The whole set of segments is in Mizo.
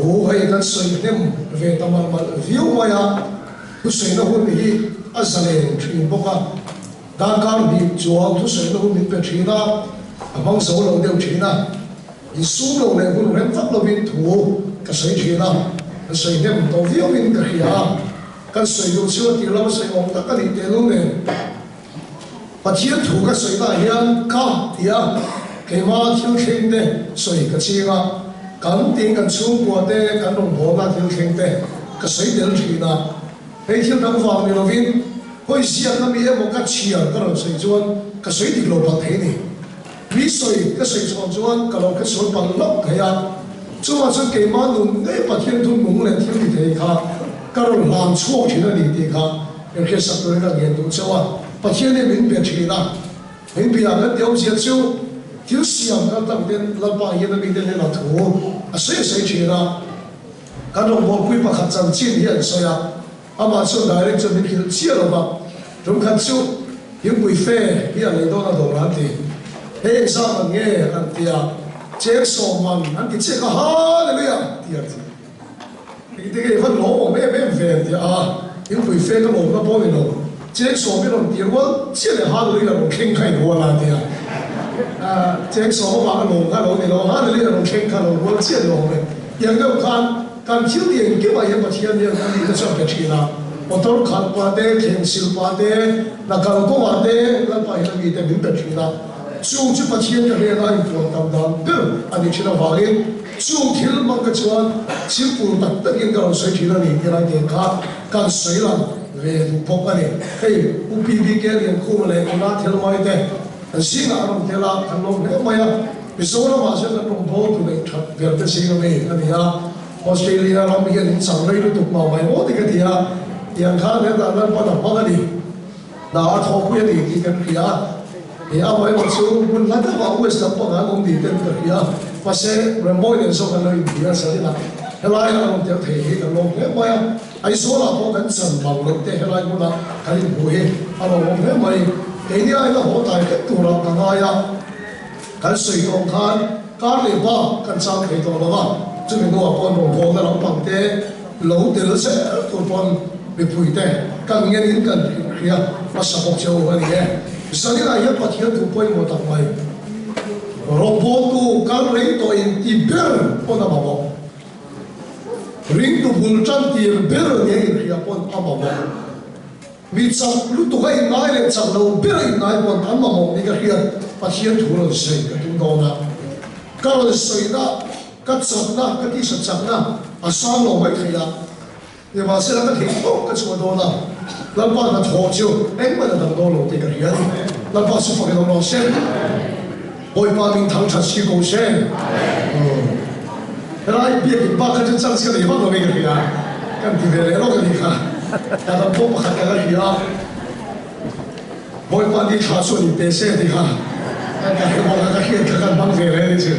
Thu hei kan sawi hnem ve ta malh malh viau mai a, thusawina hun hi a zalen thin bawk a, darkar hnih chuang thusawina hun min pe thin a, a hmang zo lo deuh thin a, insum lo leh hun rem vak lovin thu ka sawi thin a, kan sawi hnem tawh viauin ka hria a, kan sawi duh chu a tir lama sawi awm tak a nih tehlul nen. Pathian thu ka sawi naah hian ka ti a, keimah thil thleng te sawi ka ching a, kan tin kan chhungkua te kan rawngbawlna thil thleng te ka sawi tel thin a, hei thil dang vang ni lovin hawi ziakna mi emaw ka chhiar ka rawn sawi chuan ka sawi dik lo palh thei ni. Mi sawi ka sawi chhuah chuan ka lo hresual palh lawk thei a, chuvang chuan keimah nun ngei Pathian thu nung leh thil ti thei kha ka rawn hlan chhuak thin a ni tih kha Kan hriatsak turin ka ngen duh chauh a, Pathian hi min be thin a, min bia kan ti awmzia chu thil siam kal tak ten Lalpa hian a mite hnenah thu a sawi a sawi thin a, kan rawngbawlpui pakhat chanchin hi an sawi a, amah chuan direct chuan min hrilh chiah lo va, tumkhat chu Hingpui fe hi a lei dawn a dawr an ti, hei engzat man nge an ti a, cheng sawm man an ti chiah ka Hallelujah ti a ti. Engti nge i van lawm awm em em ve an ti a, inpui fe ka lawmna pawh ni lo, cheng sawm i rawn ti rual chiah leh Hallelujah rawn thleng kha in rual a ti a, cheng sawm avanga lawm kha lo ni lo, Hallelujah rawn thleng kha lo rual chiah ni awm e. Tiang deuh khan kan thil ti engkimah hian Pathian hian a nihna chu a pe thin a, motor khalh pah te, thleng sil pah te, hna kal kawngah te Lalpa hian a mite min pe thin a, chung chu Pathian ka hnenah a inpuan tam dan ber a ni thin avangin, Chung thil hmang te chuan simple tak takin ka rawn sawi thin a ni tih lai te kha kan sawi lang ve duh bawk a ni. Hei U PBK Liankhuma leh Nula Thelmai te kan zingah a rawn tel a, kan lawm hle mai a. Mizoramah chuan kan rawn bawl tu neih that ber te zing ami a ni a, Australia ram hian in chang rei lutuk mah mai maw ti ka ti a, tiang khan hetah Lalpan a hmang a ni. Hna a thawhpui a ni tih kan hria a, he amaherawh chu hmun hla deuhah West lam pangah an awm ni ten ka hria a, mahse Rambawi nen zawk an lo inhria a zalin a, helai a rawn tel thei hi kan lawm hle mai a, Aizawlah pawh kan chan mang loh te helai hmuna kan inhmuh hi a lawmawm hle mai, keini aina haw tai vek turah ka ngai a, kan sawi tawh khan kar leh bak kan chang thei tawh lo a, chumi hnuah pawh rawngbawlna lampang te lo tel zel tur pawn mipui te kan ngen in kan hria hmasa bawk che u a ni e. Zaninah hian Pathian thu pawimawh tak mai rawngbawltu kal rei tawh in ti ber pawn a mamawh. Ringtu bul tan tir ber nia inhria pawn a mamawh. Mi chak lutuk a inngai leh chak lo ber a inngai pawn an mamawh ni ka hriat Pathian thu rawn sawi ka tum dawn a. Ka rawn sawina ka chakna ka tisa chakna a sang lo mai thei a. Nimahsela ka theih tawk ka chhuah dawn a, Lalpa hnathawh chu engmah a dang dawn lo tih ka hria a ni. Lalpa chu fak in awm rawh se. Bawipa min thang that si ko se. Helai biakin bak kha chu chance ka nei vak lo in ka hria. Kan ti ve leh lawk a nih kha. Ka dam pawh pakhat ka la hria a. Bawipa ni thla chuan in pe se tih kha ka hre bawk a, ka hriat kha kan hmang ve leh a ni chu.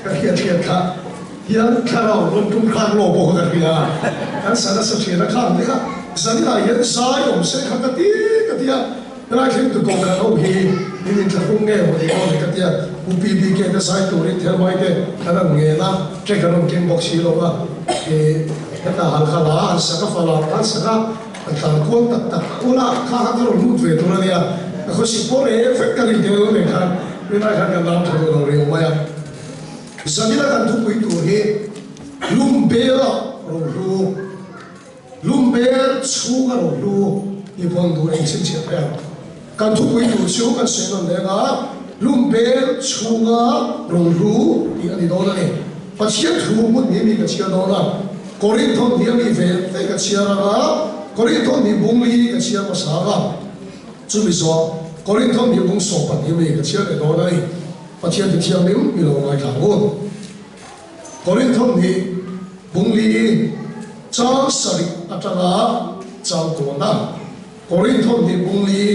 Ka hriat hriat kha. Hian thlarau rawn tum khan law pawh ka hria a, kan sa nasa thin a khang te kha zaninah hian zai awm se kha ka ti ka ti a, helai thleng tu kawng ho hi min inthlahrung nge maw ni aw le ka ti a, U PBK te zai turin Thelmai te kan han ngen a, track an rawn keng bawk si lo va, ih hetah han kha la han sak a fa la han sak a, an tlan kual tak tak ula kha kha ka rawn lut ve tur a nia, ka khawsik pawh reh vek ka rin tel nen khan rinai khan kan lam tha duh lo riau mai a. Zanina kan thupui tur hi Lumbela rohlu, Lumbel chhunga rohlu tih pawn duh eng chhinchhiah theih ang. Kan thupui tur chu kan sawi nawn leng a, Lumbel chhunga rohlu tih a ni dawn a ni. Pathian thu hmun hi mi ka chhiar dawn a, Korinthon hi a mi ve ve ka chhiar ang a, Korinthon hi bung li ka chhiar hmasa ang a, chumi zawh Korinthon hi bung 12 mi ka chhiar leh dawn a ni. Pathian ti thianghlim mi lo ngaithla ang u. Korinthon hi bungli chang sarih atanga chang kawn a. Korinthon hi bungli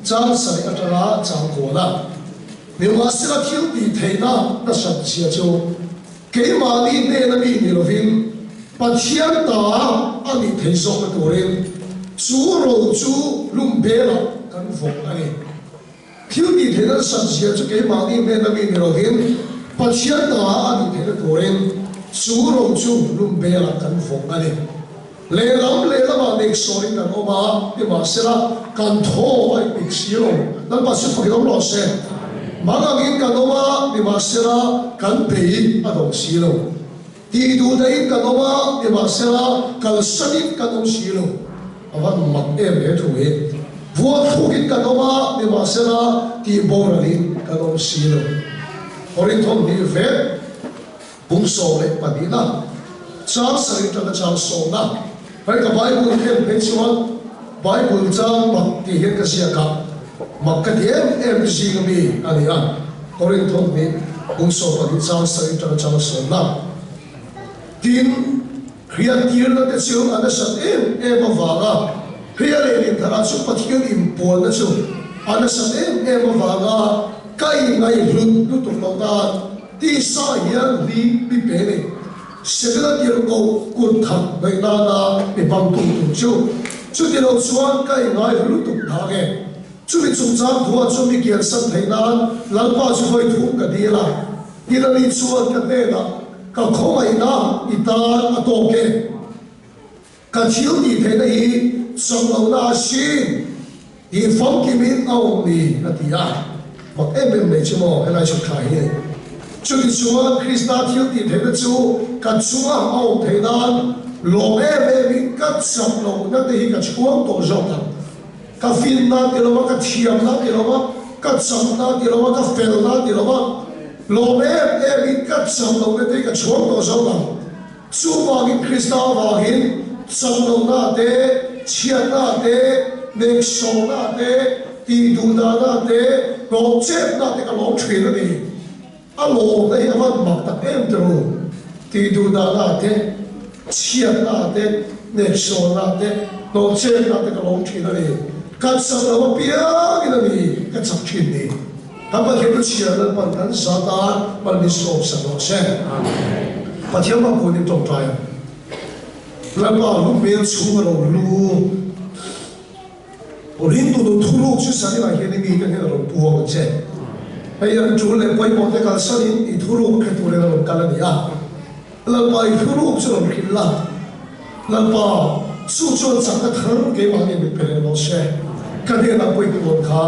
chang sarih atanga chang kawn a. Nimahsela thil tih theihna nasat zia chu keimahni hnena mi ni lovin Pathian ta a nih thei zawkna turin chu ro chu lum belah kan vawk a ni. Thil tih theihna nasat zia chu keimahni hnena mi ni lovin Pathian ta a nih theihna turin Chu ro chu lum belah kan vawng a ni. Lehlam lehlamah neihsawhin kan awm a, nimahsela kan thaw a inpik si lo. Lalpa chu fakin awm rawh se. Mang angin kan awm a, nimahsela kan bei a dawng si lo. Tih duh daihin kan awm a, nimahsela kalsanin kan awm si lo. A van mak em he thu hi. Vuak thlukin kan awm a, nimahsela tih boralin kan awm si lo. Korinthon hnih vek. Kum 12 na, chang sarih tanga chang sawmna, hei ka Bible khen phei chuan Bible chang mak tih hian ka ziak a, mak ka ti em em zing ami a ni a, Korinthon hnih kum 12 chang sarih tanga chang sawmna. Tin, hriattirna te chu a nasat em em avanga hria leh lintharah chu Pathian inpuanna chu a nasat em em avanga ka inngaihhlut lutuk loh nan, Tisa hian hli mi pe nei. Setana tirhkoh kut khat hnaih nana mi hmang tum tur chu. Chuti lo chuan ka inngai hlu lutuk hna nge? Chumi chungchang thuah chu mi kiansan theih nan Lalpa chu vawi thum ka dil a. Tin ani chuan ka hnenah, Ka khawngaihna i tan a tawk e. Ka thil tih theihna hi chawlhlohna a hrin tih famkimin a awm ni a ti a. Mak em em mai chu maw helai chhuk thla hi. Chutichuan Krista thil tih theihna chu ka chunga a awm theih nan lawm em emin ka chawlhlohna te hi ka chhuang tawh zawk ang. Ka finna ti lova, ka thiamna ti lova, ka chakna ti lova, ka felna ti lova, lawm em emin ka chawlhlohna te hi ka chhuang tawh zawk ang. Chuvangin Krista avangin chaklohna te, chhiatna te, neihsawhna te, tihduhdahna te, hlawhchepna te ka lawm thin a ni. A lawmna hi a van mak tak em teh u. Tihduhdahna te, chhiatna te, neihsawhna te, hlawhchepna te ka lawm thin a ni. Ka chak lo apiangin a ni ka chak thin ni. Kan Pathian chu chhiar Lalpan kan za tan mal min sawm sak rawh se. Pathian bak kun in tawngtai ang. Lalpa lu hmel chhung a lo lu. Rintu nun thuruk chu Sanila hian i mite hian a rawn puang ang che. Hei an tul leh pawimawh te kalsan in i thuruk hre turin a rawn kal a ni a. Lalpa i thuruk chu rawn hrilh la. Lalpa, chu chuan chakna thar keimah nen min pe reng lo se, ka hnenah pawh i puan kha,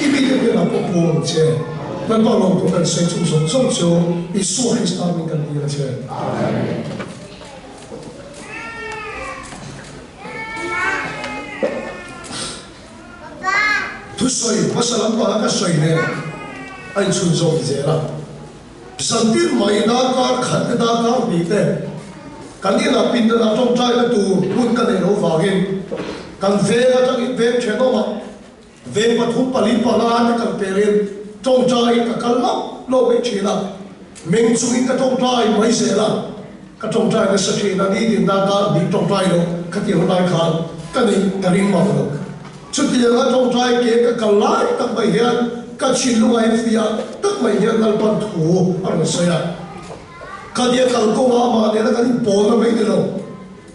i mite hnenah pawh puang ang che. Lalpa lawmthu kan sawi chung zawng zawng chu Isua Krista hming kan dil a che. Amen. Thusawi hmasa lampanga ka sawi nen a inchhun zawk zel a. Zantin mai darkar khat te darkar hnih te kan inah pindanah tawngtaina tur hun ka neih loh vangin kan veng atangin veng thenawmah veng pathum pali panga te kal pelin tawngtaiin ka kal lawk lawk mai thin a, meng chungin ka tawngtai mai zel a, ka tawngtai nasa thin a, nitin darkar hnih tawngtai loh ka tih hun lai khan ka neih ka ring mang lo. Chutianga tawngtai ke ka kal lai tak mai hian ka thinlungah hi fiah tak mai hian Lalpan thu a rawn sawi a. Ka nia kal kawngah amah nena kan inpawlna mai ni lo,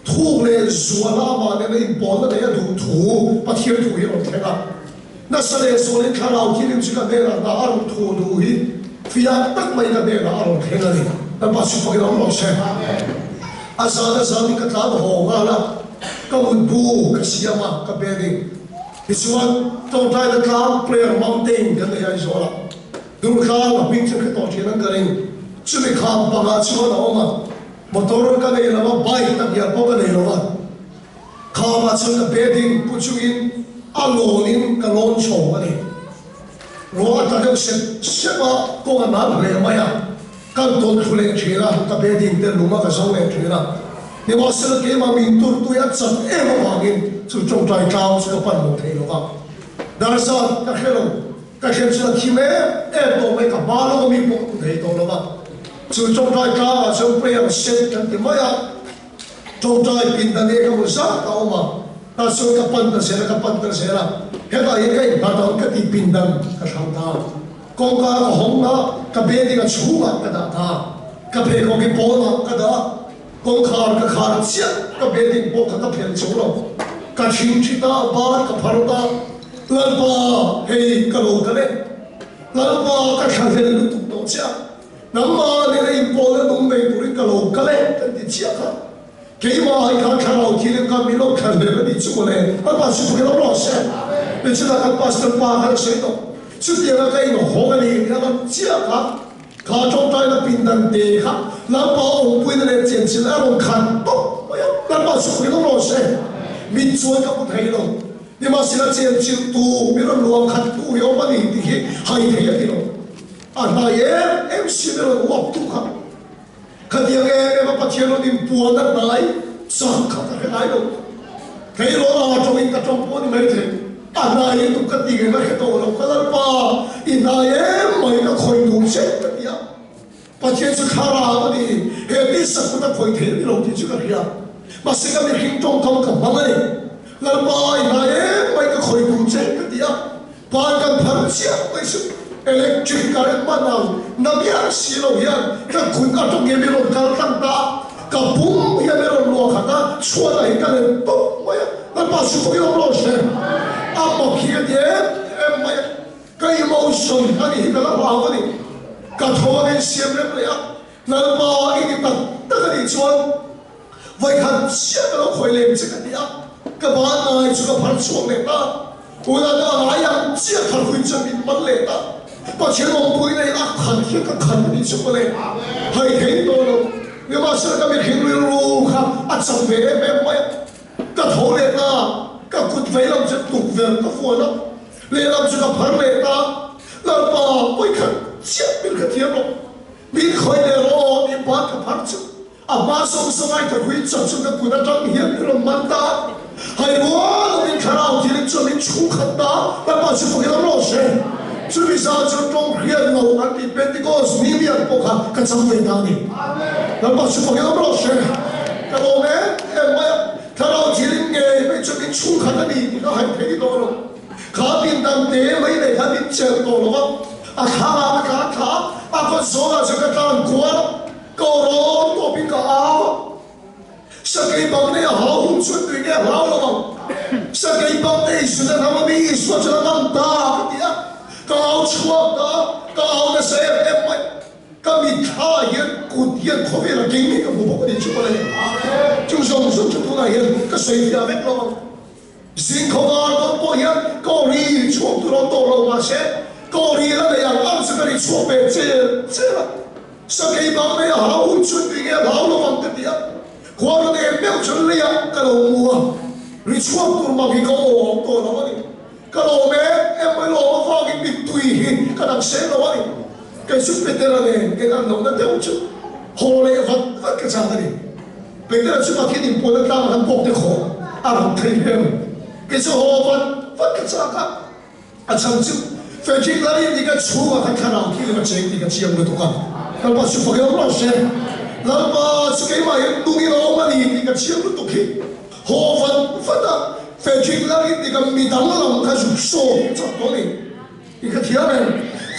thuk leh zuala amah nena inpawlna nei a duh thu Pathian thu hi a rawn thleng a. Nasa leh zualin thlarau thilim chu ka hnenah hna a rawn thu duh hi fiah tak mai ka hnenah a rawn thleng a ni. Lalpa chu fakin awm rawh se. A zan a zanin ka tlan haw nghal a. Ka mutbu ka siam a, ka bedding. Tichuan, tawngtaina tlang prayer mountain kan nei Aizawl ah. Durtlang a hming chu hre tawh thin ang ka ring. Chumi kham pangah chuan a awm a, motor ka nei lo a, bike tak hial pawh ka nei lo a. Khamah chuan ka bedding pu chungin a lawnin ka lawn chho a ni. Ruah a tla deuh sep sep a, kawng a nal hle mai a. Kan tawn thlu leh thin a, ka bedding te lung a ka zo leh thin a. Nimahsela keimah min turtui a chak em avangin chu tawngtai tlang chu ka pan lo thei lo va. Darzat ka hre lo, ka hriat chuan a thim em em tawh mai, ka hma lawk ami pawh ka hmu thei tawh lo va. Chu tawngtai tlangah chuan prayer set kan ti mai a, tawngtai pindan e ka hmu zat a awm a, tah chuan ka pan ta zel a, ka pan ta zel a, hetah hian ka innghat ang ka tih pindan ka thlang ta. Kawngka ka hawng a, ka bedding a chhungah ka dah ta. Ka pheikhawk hi pawnah ka dah a, kawngkhar ka khar chiah, ka bedding pawh kha ka phelh chho lo. Ka thingthi ta, bar ka phar ta, Lalpa, hei ka lo kal e. Lalpa, ka thlahlel lutuk tawh che a, nangmah nena inpawlna nung nei turin ka lo kal e. ti chiah kha. Keimah ai khan thlarau thil in kha min lo thlan vel a nih chu mawle. An pa chu pawhin awm rawh se. Ni chutah kan pastor pa khan a sawi tawh. Chutianga ka inhawng a ni tih a rawn chiah kha. Kha tawngtaina pindan te kha Lalpa awmpuina leh chenchilh a rawn khat tawp mai a, Lalpa chu pawhin awm rawh se. Mit chuan ka hmu thei lo. Nimahsela chenchilh tu min rawn luang khat tu hi awm a ni tih hi hai thei a ti lo. A hnai em em si min rawn uap tu kha. Khatiang em em a Pathian rawn inpuan a hnai chak kha ka hre ngai lo. Tleirawl a tawngin ka tawng pawh a ni mai thei. A hnai in tuk ka ti nge ka hre tawh lo. Ka Lalpa, i hnai em mai ka khawih duh che ka ti a. Pathian chu thlarau a ni, he tisa kut a khawih thei a ni lo tih chu ka hria. Mahse ka mihring tawngkam ka hmang a ni. Lalpa, i hnai em mai ka khawih duh che ka ti a. Pan kan phar chiah mai chu electric current hman ang na miah si lo hian ka kut atang hian min rawn kal tlang ta a, ka pum hian min rawn luah khat a, chhuatah hi ka len tawp mai a, Lalpa chu pawhin awm lo hre, a mak hi ka ti em em mai a, ka emotion a nih hi ka la hlau a ni, ka tho a ka insiam rem leh a, Lalpa i ti tak tak a nih chuan vawikhat chiah ka lo khawi lem che ka ti a, ka ban ngai chu ka phar chhuak leh ta. Tunah ka ngai ang chiah thar hui chuan min man leh ta. Pathian awmpui nei a khat hian ka khat a nih chu mawle. Hai thei tawh lo. Nimahsela ka mihring rilru kha a chak ve em em mai a. Ka tho leh ta, ka kut vei lam chu tukverh ka vuan a, lehlam chu ka phar leh ta. Lalpa vawikhat chiah min hrethiam rawh. Min khawih leh rawh aw tih ban ka phar chu a hma sawm sawm ai ka hui chak chu ka kut atang hian min rawn man ta. Hai rual lovin thlarau thilim chuan min chhung khat ta, Lalpa chu fakin awm rawh se. Chumi zan chuan tawng hriat lo an tih Pentecost ni mian pawh kha ka chang ve ta a ni. Lalpa chu fakin awm rawh se. Ka lawm em em mai a, thlarau thilim ngei mai chu min chhung khat a ni tih kha hai thei tawh lo. Kha pindan te mai nei kha min chelh tawh lo va. A thlang ah ka tlan thla a, a kawt zawn ah chuan ka tlan kual a, ka aw rawn tawp in ka au a. Sakei bang nei a hau hun chuan tui nge a hlau lo ang? Sakei bang nei Juda hnam a mi Isua chuan a ngam ta ka ti a, ka au chhuak ta a, ka au nasa em em mai. Ka mitthla ah hian kut hian khawvel a keng hi ka hmu bawk a ni chu mawle. Chu zawng zawng chu tunah hian ka sawi fiah vek lo ang. Zing khawvar dawn pawh hian ka aw ri chhuak tur awm tawh lo mahse ka aw ri la nei ang ang chu ka ri chhuak ve chel chel a. Sakei bang mai a hau hun chuan tui nge a hlau lo vang ka ti a, khua rawn em meuh chuan leiah ka lo mu a, ri chhuak tur mak hi ka aw awm tawh lo a ni. Ka lawm em em mai lawm avangin mittui hi ka dang seng lo a ni. Kei chu Petera nen kan an lohna deuh chu haw leh vat vat ka chak a ni. Petera chu Pathian inpuan atanga kan bawk te khawh a rawn thei em? Kei chu haw vat vat ka chak a, a chhan chu Frederick Lalin nih ka chhungah khan thlarau thil a cheng tih ka chiang lutuk a, Lalpa chu fak emaw se, Lalpa chu keimah hian nungin a awm a ni tih ka chiang lutuk hi haw vat vat a, Frederick Lalin nih ka midang lam kha zuk sawm chak tawh a ni tih ka thiam em?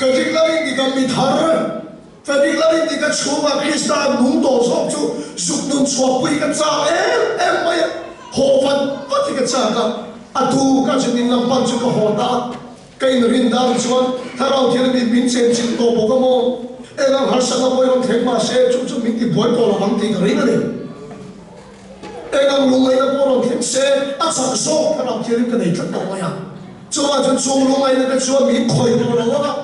Frederick Lalin nih ka mithar. Frederick Lalin tih ka chhungah Krista nung tawh zawk chu zuk nun chhuahpui ka chak em em mai a, haw vat vat hi ka chak a, a tu ka chu ning lam pan chu ka haw ta a, ka inrin dan chuan thlarau thil mi min chenchilh tawh bawk a maw, eng ang harsatna pawh i rawn thleng mahse chu chu min ti buai tawh lo ang tih ka ring a ni. Eng ang lungngaihna pawh rawn thleng se a chak zawk thlarau thianin ka nei tlat tawh mai a, chuvang chuan chung lungngaihna te chuan min khawih tawh lo ang a,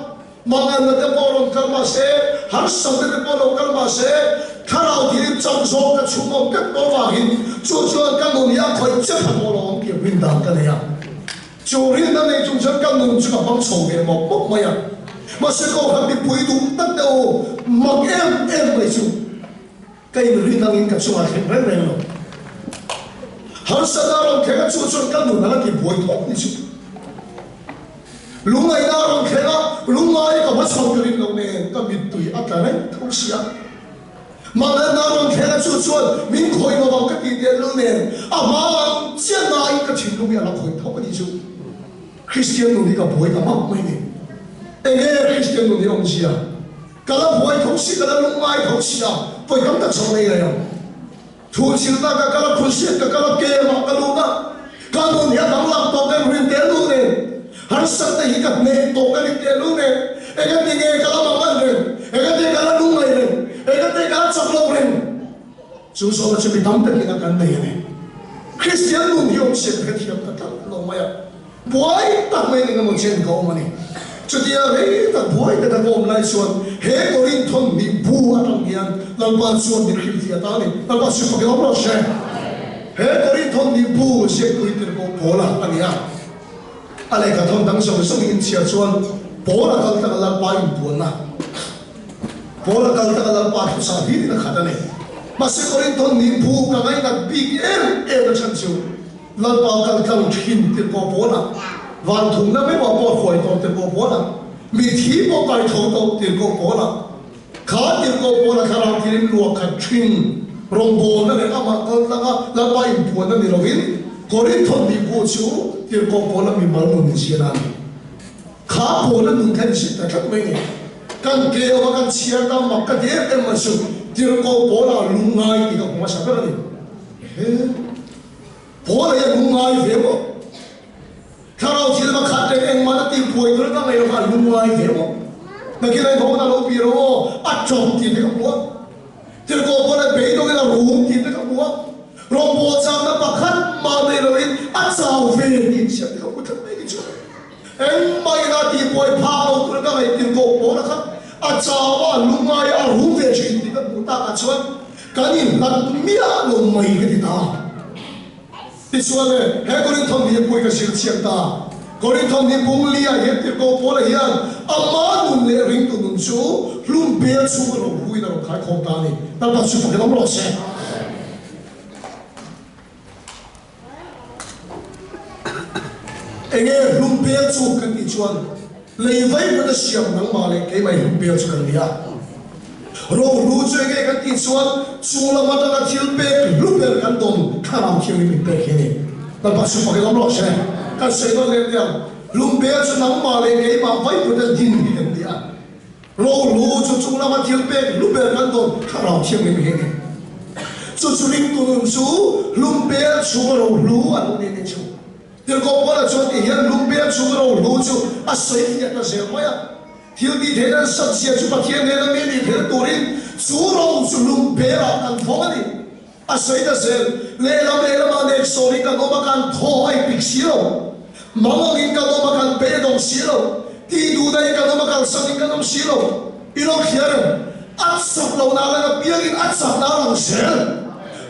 Manganna te pawh rawn kal mah se, harsatna te pawh lo kal mah se, thlarau thilin chak zawk ka chhum awm vek tawh vangin chu chuan ka nun hi a khawih che pha tawh lo ang tih rin dan ka nei a. Chu rinna nei chung chuan ka nun chu ka hmang chho ve mawp mawp mai a. Mahse Kohhran mipui duh tak deuh u, mak em em mai chu ka inrin angin ka chungah thleng reng reng lo. Harsatna rawn thleng a chu chuan ka nun a la ti buai thawk ni chu. Lungngaihna a rawn thleng a, lungngai ka hma chho ka rin loh nen ka mittui a tla reng tho sia. Manganna a rawn thleng a chu chuan min khawih lo vang ka tih teh lul nen a hma ang chiah nain ka thinlung hi a la khawih tho a nih chu. Kristian nun hi ka buai ta map mai ni. Enge Kristian nun hi awmzia? Ka la buai tho si, ka la lungngai tho si a, vawi tam tak chho nei reng ang. Thu chilna ka kal a, khuhsiat ka kal a, kemah ka lut a, ka nun hi a danglam tawh ka rin teh lut nen, harsatna hi ka hneh tawh ka rin teh lut nen, engati nge ka la mang an reng, engati nge ka la lungngaih reng, engati nge ka la chak lo reng. Chu zawhna chu mi tam takin a kan nei a ni. Kristian nun hi awmzia ka hrethiam ta tlat lo mai a, buai tak mai eng emaw chen ka awm a ni. Chutia rei tak buai taka ka awm lai chuan he Korinthon nih bu atang hian Lalpa chuan min hrilhfiah ta a ni. Lalpa chu fak emaw rawh se. He Korinthon nih bu ziakpui tirhkoh Paula a ni a. A lehkha thawn dang zawng zawngin inchhiar chuan Paula kal taka Lalpa inpuanna. Paula kal taka Lalpa thusa hlirin a khat a ni. Mahse Korinthon nih bu ka ngainat bik em em a chhan chu Lalpa kal tlang thin tirhkoh Paula, van thumna meuhah pawh a hruai tawh tirhkoh Paula, mithi pawh kai tho tawh tirhkoh Paula, kha tirhkoh Paula thlarau thilim luah khat thin rawngbawlna leh amah kal tlanga Lalpa inpuanna ni lovin Korinthon nih bu chu tirhkoh Paula mimal nun inziahna a ni. Kha Paula nun kha inzir ta tlat mai ni. Kan ke awm a kan chhiar ta mak ka ti em em mai chu tirhkoh Paula lungngai tih ka hmu hmasa ber a ni. Ehe. Paula hi a lungngai ve maw? Thlarau thil va khat reng engmah na tih buai tur ka ngaih lo kha a lungngai ve maw? Nakin a inhawng na lo pi ro aw, a tawng tih te ka hmu a. Tirhkoh Paula beidawngin a rum tih te ka hmu a. Rawngbawl chakna pakhat mah nei loin a chau ve tih chhiat te ka hmu tlat mai ni chu. Engmah ina tihbuai phak lo tur ka ngaih tirhkoh Paula kha a chau a, lungngai a rum ve thin tih ka hmuh takah chuan kan inhlat miah lo mai ka ti ta. Tichuan le, he Korinthon hi pui ka zir chiang ta. Korinthon hi bung li ah hian tirhkoh Paula hian ama nun leh ringtu nun chu hlum bel chhung a rawn huin a rawn khaikhawm ta a ni. Lalpa chu fak in awm rawh se. Enge hlum bel chu kan tih chuan lei vai hmun a siam nangmah leh keimah hlum bel chu kan ni a. Rohlu chu enge kan tih chuan chung lam atanga thil pek hlu ber kan dawn thlarau thianghlim min pek hi a ni. Lalpa chu fak in awm rawh se. Kan sawi nawn lem nia, hlum bel chu nangmah leh keimah vai hmun a din hi kan ni a. Rohlu chu chung lama thil pek hlu ber kan dawn thlarau thianghlim hi a ni. Chu chu ringtu nun chu hlum bel chhunga rohlu an ni tih chu. Tirhkoh Paula chuan ti hian hlum bel chhunga rohlu chu a sawi fiah ta zel mai a. Thil tih theihna an sat zia chu Pathian nena mi nih theihna turin chu ro chu hlum belah kan thawng a ni. A sawi ta zel, lehlam lehlamah nek sawrin kan awm a, kan thaw a ipik si lo. Mangangin kan awm a, kan beidawng si lo. Tih duhdahin kan awm a, kalsanin kan awm si lo. I lo hria reng, a chak lohna lang apiangin a chakna a lang zel.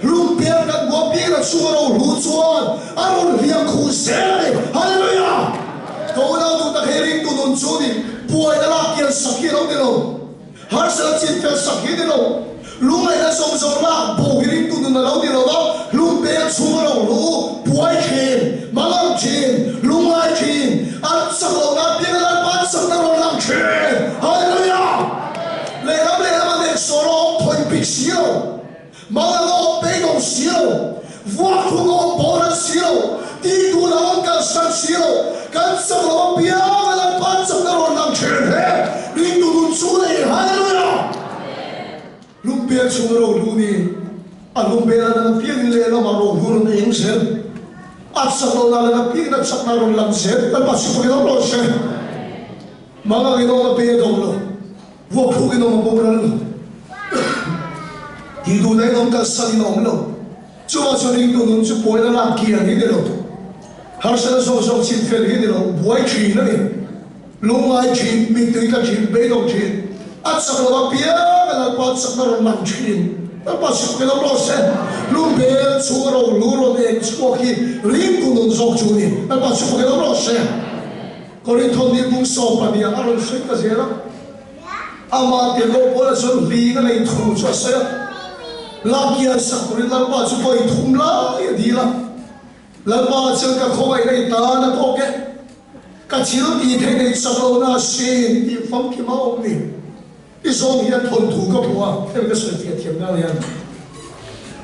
Hlum bel kan hmu apiangin a chhunga ro hlu chuan a rawn hliam khuh zel a ni. Hallelujah! Ka unau duh tak hei ringtu nun chu ni, buaina lak kian sak hi a lo ni lo. Harsatna chin fel sak hi ni lo. Lungngaihna zawng zawng lak bo hi ringtu nun a lo ni lo va, hlum bel chhunga ro hlu, buai thin, mangang thin, lungngai thin, an chak lohna apianga Lalpa an chakna rawn lang thin. Hallelujah! Lehlam lehlam a nek sawn a awm thawi bik si lo. Mangang a awm beidawng si lo, vuak thung a awm boral si lo, tih duh lo an kalsan si lo, kan chak lo apiang a Lalpa an chakna rawn lang thin he ringtu nun chu nei. Hallelujah! Lungbel chhunga rohlu ni, a lungbel a lang apiangin lehlamah rohlu rawn eng zel, a chak lohna a lang apiangin a chakna rawn lang zel, Lalpa chhukawkin awm rawh se. Mangangin awm a beidawng lo. Vuak thluk in awm a boral lo. Tih duhna in awm kalsan in a awm lo. Chuvang chuan ringtu nun chu pawina lak kian hi ni lo. Harsatna zawk zawk chin fel hi ni lo. Buai thin a ni. Lungngai thin, mittui tla thin, beidawng thin. A chak lo apiang a Lalpa chakna rawn lang thin. Lalpa chhuk ilo rawh se. Lungbel chhung a ro lu rawn eng chhuak hi ringtu nun zawk chu a ni. Lalpa chhuk ilo rawh se. Korinthon ni bung 12 a rawn sawi ta zel a, amah tirhkoh Paula chuan hling a nei thu chu a sawi a, Lakian sak turin Lalpa chu vawi thum lai a dil a, Lalpa chuan ka khawngaih nei tan a tawk e, ka thil tih theih nei chak lohna a sin tih famkim a awm ni. I zawng hian thawnthu ka hmu a, hemi ka sawi fiah thiam ngang hian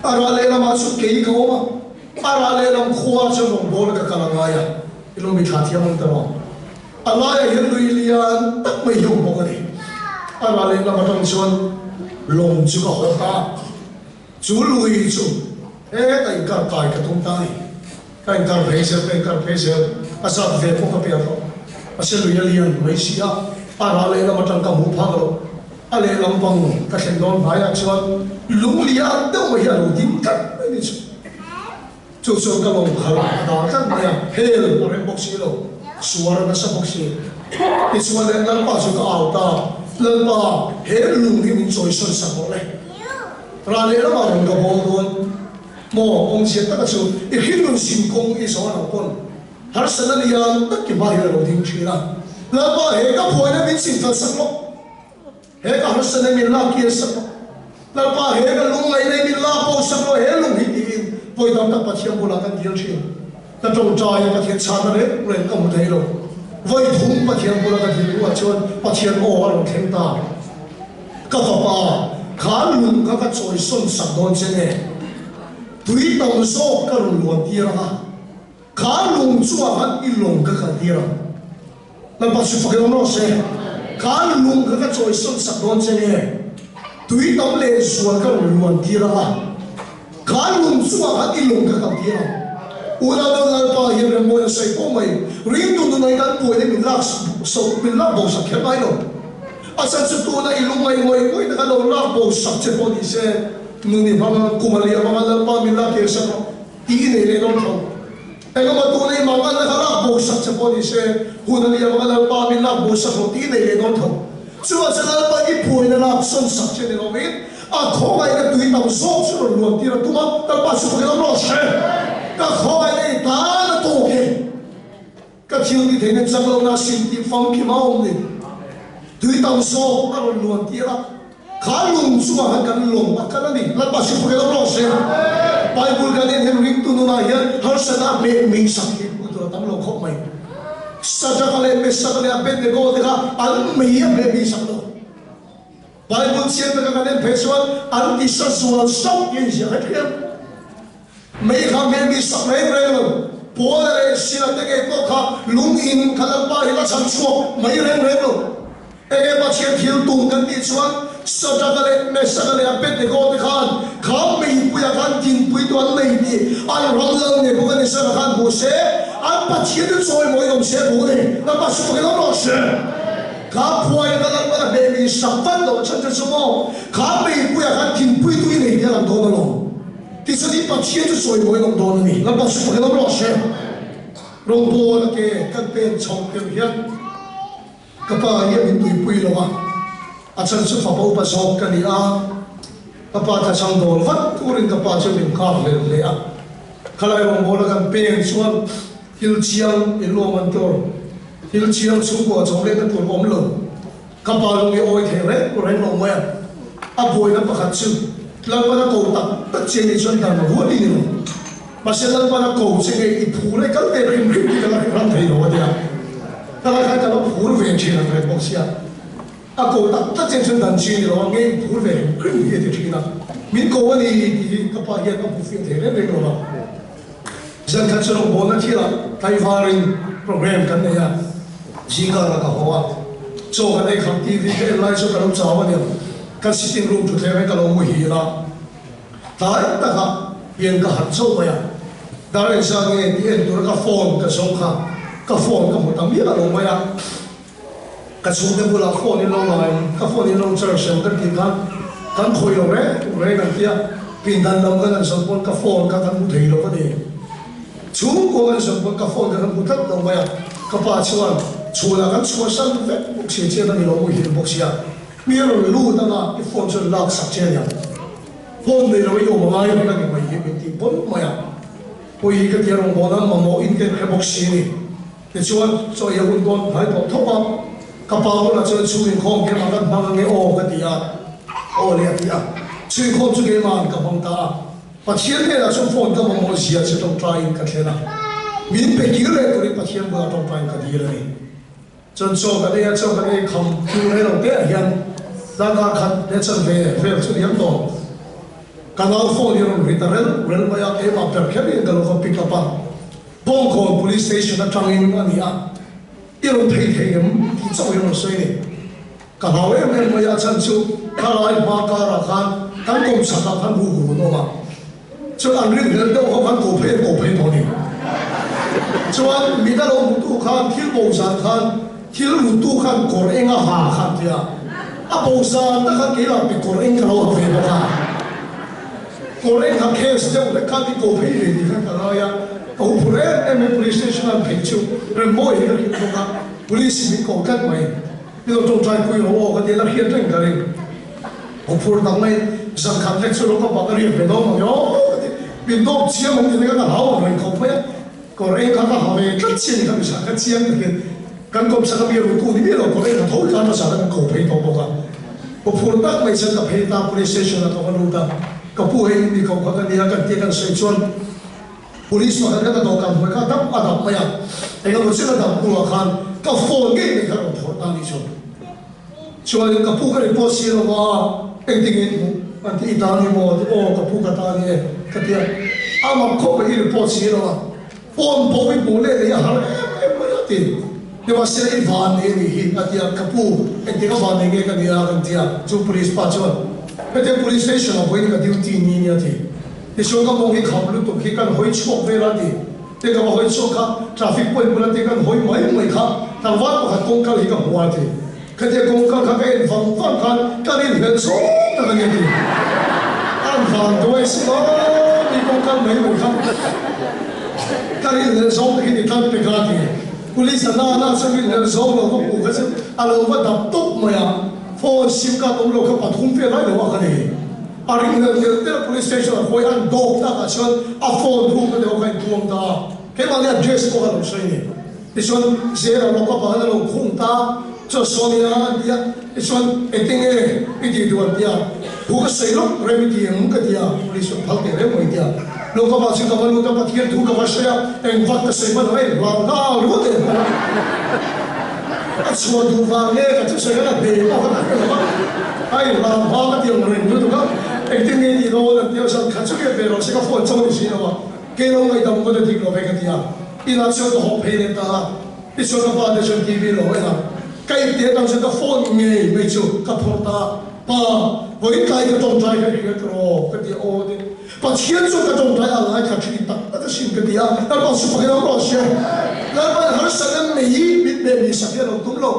a rah lehlamah chu kei ka awm a, a rah lehlam khua chuan rawngbawlna ka kal a ngai a, i lo mithla thiam ang ta maw? A laiah hian lui lian tak mai hi a awm bawk a ni. A rah lehlam atang chuan lawng chu ka haw ta a, chu lui chu heta inkar kai ka tum ta a ni. Ka inkar phei zel, ka inkar phei zel, a zat ve pawh ka pian tawh. Mahse lui a lian mai si a, a rah lehlam atang ka hmuh phak lo. A lehlam pang ka thlen dawn hnaiah chuan. Lung lian deuh mai hi a lo ding tlat mai ni chu. Chu chuan ka lawm khalh a dah tlat mai a, hel a rem bawk si lo, suar a nasa bawk si. Tichuan le Lalpa chu ka au ta, Lalpa, he lung hi min chawisawn sak rawh le. Ral leh lamah rawn ka bawl dawn maw? Awmzia taka chu i hringnun zin kawng i zawh lo pawn harsatna lian tak i hma hian a lo ding thin a. Lalpa, he ka buaina min chinfel sak rawh. He ka harsatna min lak kir sak rawh. Lalpa, he ka lungngaihna i min lak bo sak rawh, he lung hi tiin vawi tam tak Pathian bulah kan dil thin. Ka tawngtai a Pathian chhana reng reng ka hmu thei lo. Vawi thum Pathian bula ka dil hnuah chuan Pathian aw a rawn thleng ta. Ka fapa, kha lung kha ka chawisawn sak dawn che nge? Tui tam zawk ka rawn luan tir ang a, kha lung chungah khan i lawng ka kal tir ang. Lalpa chu fak emaw se, Kha lung kha ka chawisawn sak dawn che nge? Tui tam leh zual ka rawn luan tir ang a, kha lung chungah khan i lung kha kal tir ang. Unau dang Lalpa hian remmawi a sawi fo mai, ringtu nunai kan buaina min lak so min lak bo sak kher ngai lo. A chan chu tuna i lung ngaih ngawih ngawih na kha lo lak bo sak che pawh ni se, nun i hmang ang, kum a liam ang a, Lalpa min lak kir sak rawh tih i nei leh dawn tho. Engemaw tuna i mang alna kha lak bo sak che pawh ni se, hun a liam anga Lalpa min lak bo sak lo tih i nei leh dawn tho. Chuvang chuan Lalpa i phuaina lak sawn sak che ni lovin a khawngaihna tui tam zawk chu rawn luan tir a tum a, Lalpa chu fakin awm rawh se. Ka khawngaihna i tan a tawk e. Ka thil ti theihna chak lohna sim tih famkim a awm ni. Tui tam zawk a rawn luan tir a, kha lung chungah khan kan lawm a kal a ni. Lalpa chu fakin awm rawh se. Bible kan en hian ringtu nunah hian harsatna a hmeh mei sak hi hmuh tur a tam lo khawp mai. Sadraka leh Mesaka leh Abednego te kha an mei a hmeh mei sak lo. Bible chiang taka kan en phei chuan an tisa zual sauh tih a inziak hret hret. Mei kha hmel mi sak reng reng lo, Paula leh Sila te ngei pawh kha lung in kha Lalpa hi la chhan chhuak mai reng reng lo. Enge Pathian thil tum kan tih chuan Sadraka leh Mesaka leh Abednego te khan kha meipuiah khan dinpui tu an nei tih an ram lal ngei pawh kan Israel ah khan hmu se, an Pathian chu chawimawi awm se bu ni. Lalpa chu fakin awm rawh se. Kha phuaina kha Lalpa la hmeh mi sak vat loh chhan che chu maw kha meipuiah khan dinpui tu i nei tih a lang dawn alawm. Tichuan i Pathian chu chawimawi awm dawn a ni. Lalpa chu fakin awm rawh se. Rawngbawl a ke kan pen chho deuh hian ka pa hi a min tuipui lo a, a chan chu fapa upa zawk ka ni a, ka pa tla chang dawl vat turin ka pa chu min nghak hlel hle a. Khalai rawngbawl a kan pen chuan thil chiang in lawm an tur, thil chiang chhungkua chawm lehna tur awm lo. Ka pa lung i awi thei reng reng lo mai a, a buaina pakhat chu Lalpan a ko tak tak che nih chuan dan rual i ni lo. Mahse Lalpan a ko che nge i phur e kal ve hrim hrim tih ka la ram thei lo a tia. Ka la khan ka lo phur ve thin ang reng bawk sia. A ko tak tak che chuan dan chi a ni lo a, nge i phur ve hrim hrim hi a ti thin a. Min ko a ni tih hi ka pa hian a hmu fiah thei reng reng lo a. Zan khat chu rawngbawlna thilah tlaivarin program kan nei a, zingkarah ka haw a, chaw kan ei kham TV ka en lai chu ka lo chau a niang, kan sitting room thutthleng hi ka lo muhil a, tlai takah hian ka harh chauh mai a, dar engzat nge tih en tura ka phone ka zawng kha ka phone ka hmu ta miah lo mai a, ka chhungte bulah phone in lo lai, ka phone in lo charge ang kan tih khan kan khawih lo reng reng an tia, pindan lam kan han zawh pawn ka phone kha kan hmu thei lo a ni. Chhungkua kan zawh pawn ka phone kha kan hmu tlat lo mai a, ka pa chuan chhunah kan chhuahsan vek bawk sia chian a ni lo muhil bawk sia, mi a rawn lut anga i phone chuan lak sak che a niang, phone nei lo i awm a ngai reng a ni mai hi min tih pawn mai a, pawi hi ka tia rawngbawlna mamawh in ka inhre bawk si a ni. Tichuan, chaw ei a hun dawn hnai tawh thawp a, ka pa bulah chuan chhungin khawm keimah kan hmang ange aw ka ti a, aw le a ti a, chhungin khawm chu keimahan ka hmang ta a, Pathian hnenah chuan phone ka mamawh zia che tawngtaiin ka thlen a, min pe kir leh turin Pathian bulah tawngtaiin ka dil a ni. Chuan chaw kan ei a, chaw kan ei kham hnu rei lo te ah hian tlangkar khat leh chanve vel chu liam tawh. Ka nau phone hi a rawn ri ta rel rel mai a, keimah ber kher hian ka lo va pick up a. Bawngkawn Police Station atangin a ni a, i rawn phei thei em tih chauh hi a rawn sawi a ni. Ka hlau em em mai a, a chhan chu khalai hma karah khan kan kawm chhakah khan rukru an awm a, chuan an rinhlelh deuh ho khan ko phei an ko phei tawh a ni. Chuan mit a lo hmutu khan thil bo zan khan thil rutu khan kawr eng a ha khan tia, a bo zan tak khan keilah pe kawr eng ka lo ha ve bawk a. Kawr eng kha case deuh leh khan i ko phei ve tih khan ka ngai a, ka hu phur em em mai police station an phei chu Remmawi hi ka hrilh bawk a, police in min ko tlat mai. I lo tawngtai pui rawh aw ka ti a, la hriat reng ka ring. Hu phur tak mai, zan khat lek chu lo ka pak a riak ve dawn ang aw ka ti. Min dawp chiam ang tih te kha ka hlau ang reng khawp mai a, kawr eng kha ka ha ve tlat chian kha misa ka chiang takin kan kawmsak a mi rutu ni miah lo kawr eng kha tho khan hmasa khan min ko phei tawh bawk a. Hu phur tak mai chuan ka phei ta police station ah ka va lut a, ka pu hei mi ko kha ka nia kan tia kan sawi chuan Police pakhat kha ka dawhkan hnuai kha a dap a dap mai a, eng emaw chin a dap hnuah khan ka phone ngei mai kha a rawn phawrh ta a nih chuan. Chuanin ka pu ka report si lo a, engtin in hmuh an ti i ta ni maw? A ti, aw ka pu ka ta ni e ka ti a, a mak khawp mai i report si lo a, phone pawh i hmuh leh leh i a har em em mai a ti. Nimahsela i van nei a nih hi a ti a, ka pu engtik a van nei nge ka nia kan ti a, chu police pa chuan hetiang police station ah vawiin ka duty ni nia a ti. Tichuan ka mawng hi kham lutuk hi kan hawi chhuak vel a ti. Te ka va hawi chhuak kha traffic point bula te kan hawi mai mai kha tlangval pakhat kawngkal hi ka hmu a ti. Khatia kawngkal kha ka en vang vang khan ka rinhlelh zawng tak a ni a ti. An van duai si lo mi kawngkal mai mai kha ka rinhlelh zawng tak hi ni tlat pek a ti. Police a na na chuan rinhlelh zawng lo va hmuh kha chu a lo va dap tawp mai a, phone sim card awm lo kha pathum vel lai lo a ka nei. A rinhlelh telh telh police station ah hawi an dawp tak ah chuan a phone ruk na deuh kha in tuam ta a, keimahni address pawh kha lo sawi ni. Tichuan zela lock up ah khan a lo khung ta chuan Sonia an ti a, tichuan engtinge i tih duh an ti a, thu ka sawi lawk rem i ti ang ka ti a, police chuan phal teh reng mai ti a, lock up ah chuan ka va lut a, Pathian thu ka va sawi a, eng vat ka sawi hman ang a inhlau nghal ruat em hman a, a chhuah duh vang nge ka thusawi khan a hne pawh khan a hre lo a, a inhlau hma ka ti ang reng lutuk a, engtin nge tih dawn an ti a, zan khat chu riat ve rawh se ka phone chauh a ni si lo a, kei lo ngaihdam ngawt a dik lo ve ka ti a, inah chuan ka hawp phei leh ta a, tichuan ka pa te chuan TV lo en a, ka ipte atang chuan ka phone ngei mai chu ka phawrh ta a, pa vawiin tlai ka tawngtai ka hriat rawh ka ti a, aw ti. Pathian chu ka tawngtai a lai kha thin tak tak asin ka ti a, Lalpa chu pakhat awm rawh se. Lalpa in harsatna mei mit leh mi sak hi a lo tum lo,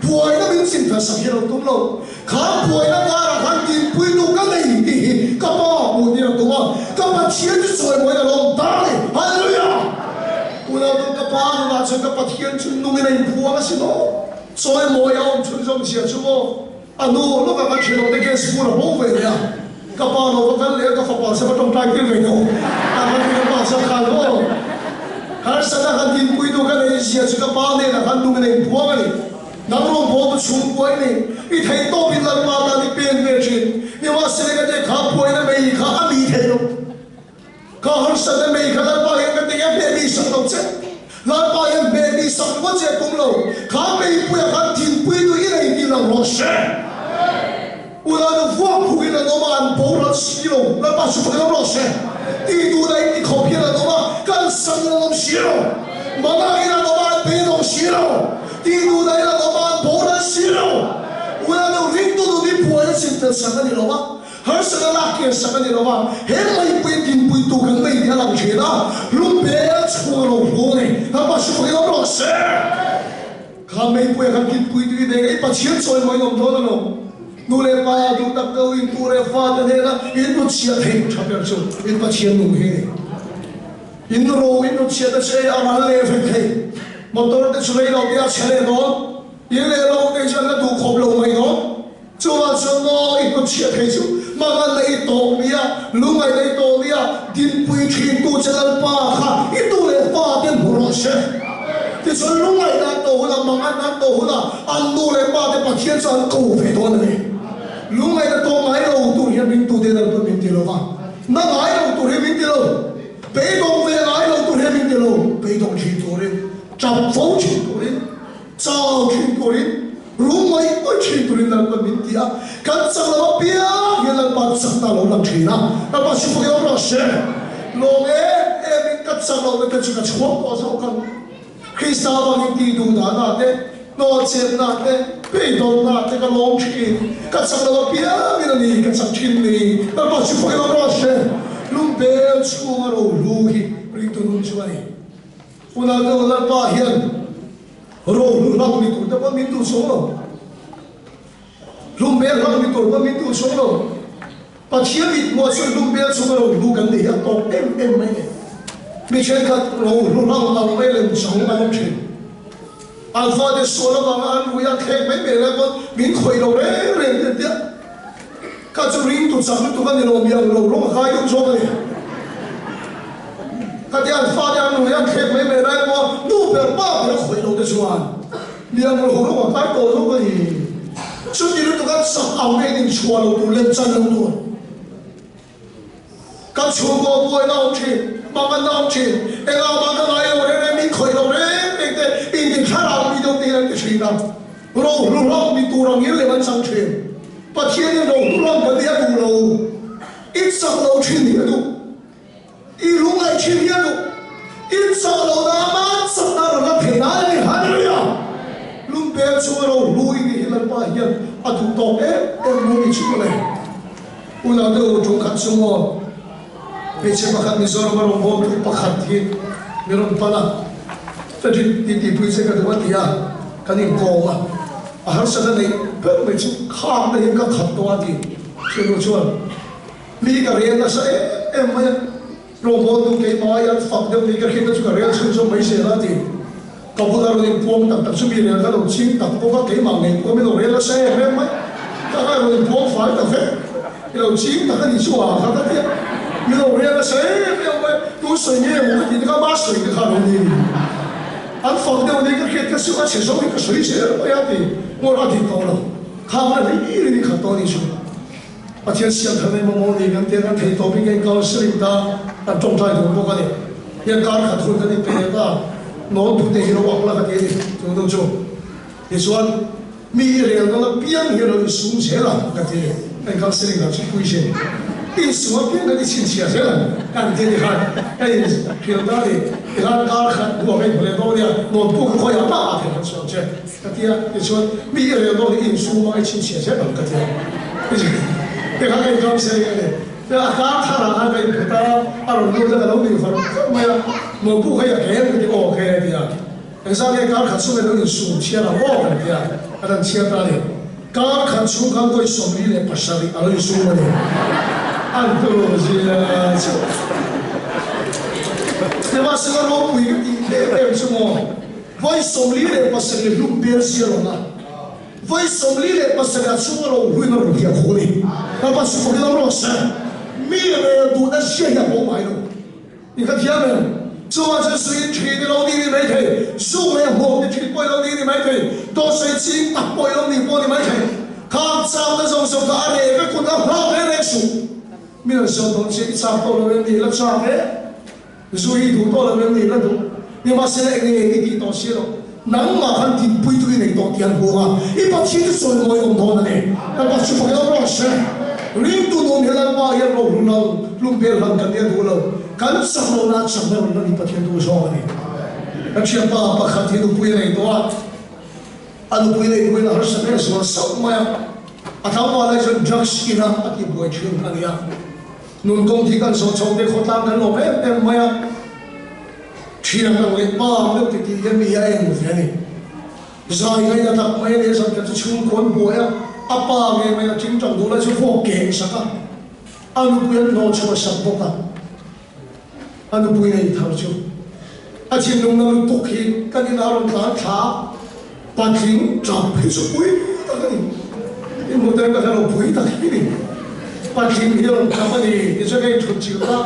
buaina min chim that sak hi a lo tum lo. Kha buaina karah khan dinpuitu ka nei tih hi ka Pa hmuh tir a tum a, ka Pathian chu chawimawiin a lo awm ta a ni. Hallelujah! Unau ka Pa nunah chuan ka Pathian chu nungin a inphuang asin aw. Chawimawi a awm chhunzawm zia chu maw? A nu lawk a kan hre lo te khian school a bo ve leh a, ka pa lo va kal leh a, ka fapa chu va tawngtai tir ve tawh a, kan ti ka pa chuan khan maw harsatna kan dinpui tu ka nei zia chu ka pa hnenah khan nung in a inphuang a ni, nang rawngbawltu chhungkua i ni, i theih tawp in Lalpa tan i pen ve thin, nimahsela ka te kha phuaina mei kha a mi thei lo. Ka harsatna mei kha Lalpa hian ka ti em hmeh mi sak lo che. Lalpa hian hmeh mi sak ngawt che a tum lo. Kha meipuia khan thingpui nu i nei ti lo rawh se. Unau nu vuak phuk in an awm a, an boral si lo. Lalpa chu fak in awm rawh se. Ti duhna in ti khawp hian an awm a, kan sak in an awm si lo. Mangang in an awm a, an beidawng si lo. Ti duhna in an awm a, an boral si lo. Unau nu ringtu nun hi buaina chinfel sak a ni lo a. Harsatna lak kian sak a ni lo a, he meipui dinpuitu kan nei tih a lang thin a, Lungpel chhung a lo hlu a ni. Lalpa chu fakin awm rawh se. Kha meipuia khan dinpuitu i nei i Pathian chawimawiin awm dawn a lo. Nu leh pa duh tak deuh in tu leh fate hnena in lut chhiah thei tha ber chu in Pathian nung hi a ni. In ro in lut chhiahna chu ei a ral leh vek thei. Motor te chu rei lo te a chhe leh dawn. In leh lo te chu an la duh khawp lo mai dawn. Chuvang chuan maw i hnutchhiah thei chu manganna i tawh nia, lungaihna i tawh nia, dinpui thintu che Lalpa kha i tu leh fa te hmu rawh se. Tichuan lungaihna an tawh hunah, manganna an tawh hunah an nu leh pa te Pathian chu an ko ve dawn a ni. Lungaihna tawh ngai lo tur hian ringtu te Lalpa min ti lo va, na ngai lo tur hi min ti lo, beidawng ve ngai lo tur hian min ti lo, beidawng thin turin, tap fo thin turin, Chau thin turin, rum mai mai thin turin Lalpa min ti a, kan chak lo apiang hian Lalpa chakna a lo lang thin a, Lalpa chu fak emaw rawh se. Lawm em em in ka chak lohna te chu ka chhuak tawh zawk ang. Krista avangin tih duh dahna te, hnawhchenna te, beidawnna te ka lawm thin. Ka chak lo apiang in a ni ka chak thin ni. Lalpa chu fak emaw rawh se. Lungbel chhunga rohlu hi ringtu nun chu a ni. Unau Lalpa hian rohlu hlauh ni tur te pawh min duh chhung lo. Hlum hmel hlauh ni tur pawh min duh chhung lo. Pathian mithmuah chuan hlum bel chunga rohlu kan nih hi a tawk em em mai ni. Mi thenkhat rohlu hlang ang mai lem chang an awm thin. An fate sual avanga an rui an thlek mai mai lai pawn min khawih lo reng reng te tia kha chu ringtu chak lutuk a ni lo mi ang lo rawng a kai deuh zawk a ni. Khatia an fate an rui an thlek mai mai lai pawh nu ber pa ber a khawih lo te chuan mi ang lo rawng a kai tawh zawk a ni. Chuti lutuk a chak ang mai in inchhuah lo tur lem chan lo tur. Ka chhungkaw buaina awm thin, manganna awm thin, engah mah ka ngai lo reng reng, min khawih lo reng reng te, inti thlarau mi deuh te hian an ti thin a. Rohlu hlawm ni tur ang in lem an chang thin. Pathianin rohlu hlawm kan nih a duh lo. I chak lo thin hi a duh. I lungngaih thin hi a duh. I chak lo na ama chakna rawn la thei nan a ni. Hallelujah! Lungpel chunga rohlu i nih hi Lalpa hian a duh tawk em em mai ni chu mawle. Unau deuh ṭum khat chu maw hmeichhe pakhat Mizoram a rawngbawltu pakhat hi mi rawn pan a, Frederick tih tihpui che ka duh a ti a, kan inkawm a, a harsat a neih ber mai chu khakna hian ka khat tawh a ti. Chunu chuan mi ka rel nasa em em mai a, rawngbawltu keimah ai an fak deuh ni ka hriat na chu ka rel chhunzawm mai zel a ti. Ka bula rawn inpuang tak tak chu mi rel ka lo ching tak bawk a, keimah ngei pawh min lo rel nasa em em mai. Ka ngai rawn inpuang fai ta vek, i lo ching tak a nih chu a kha ka ti a, min lo rel nasa em em mai, tu sawi nge maw ka tih te kha ma sawi te kha a lo ni. An fak deuh ni ka hriat ka chu a chhe zawng hi ka sawi zel mai a ti ngawr a dik tawh lo, khang na hlir in i khat tawh a nih chu. Pathian siam thar mai maw ni kan tia kan thei tawp in kan counselling ta kan tawngtai dawn bawk a ni. Hian kar khat hun kan inpe leh ta nawn pute hi lo ang la ka ti a ni chu nu chu. Tichuan mi i rel dawn apiang hi lo insum zel ang ka ti a ni. Kan counselling dan chu pui sin. Insum apiang kan i chhinchhiah zel ang kan ti a ni khan ka in hrilh ta a ni. Tikhan kar khat hnuah ka inhmu leh dawn nia nawn puk hi khawiah mah ah thei kan sawi ang che. Ka ti a, tichuan mi i rel dawn hi insum a i chhinchhiah zel ang ka ti a. Tikha ka inkam seng a ni. Tichuan a kar thar ah khan ka inphut a, a rawn lut a ka lo nuih far far mai a, Mawpu kha i a kem ka ti aw khe a ti a. Engzah nge kar khat chhung in lo insum chhiar ang aw kan ti a, a rawn chhiar ta a ni. Kar khat chhung khan vawi 47 a lo insum a ni. An tur zia chu. Nimahsela ropui ka tih em em chu maw. Vawi 47 hlum bel sia rawn a, vawi 47 a chhunga lo hluin a rawn hliah khaw ni. Lalpa chu fak ilo rawh se. Mi rel duhna zia hi a bo ngai lo. I ka thiam em? Chuvang chuan suiin thin i lo ni ni mai thei, zuk leh hmuam ni thin pawh i lo ni ni mai thei, dawhsawi ching tak pawh i lo ni pawh ni mai thei. Khang chakna zawng zawng kha a reh vek hun a hlak reng reng suh. Mi rawn sawn dawn che i chak tawh lo em ni? La chak e. Zu hi duh tawh lo em ni la duh? Nimahsela eng nge i tih tawh si lo? Nangmah khan dinpui tu i nei tawh tih an hmu a, i Pathian chu chawimawi awm dawn a ni. Lalpa chu fak ilo rawh se. Ringtu nun hi Lalpa hian rohlu lo, hlum bel hlan kan nia duh lo. Kan chak lo na chakna rawn la ni Pathian duh zawng a ni. Ka thianpa pakhat hi nupui a nei tawh a, a nupui neih hnuin a harsa ber zual sauh mai a, a tlangval lai chuan drugs ina a tihbuai thin a ni a. Nun kawng hi kan zawh chho te khawtlang kan lawm em em mai a, thian ang leh pa ang deuh titi hian mi hi a en ve a ni. Zai ngaihna tak mai a ni a, zan khat chu chhungkaw an buai a, a pa ngei mai a tingtang duh lai chu vuak keh sak a, a nupui an hnawh chhuah sak bawk a, a nupui nei thar chu a thinlung na lutuk hi kan inah a rawn tlan thla a, Patling tap hi chu pui tak a ni. I hmuh te ka hre lo pui tak hi ni. Patling hi a rawn tap a ni ti chu hei thut chilh a,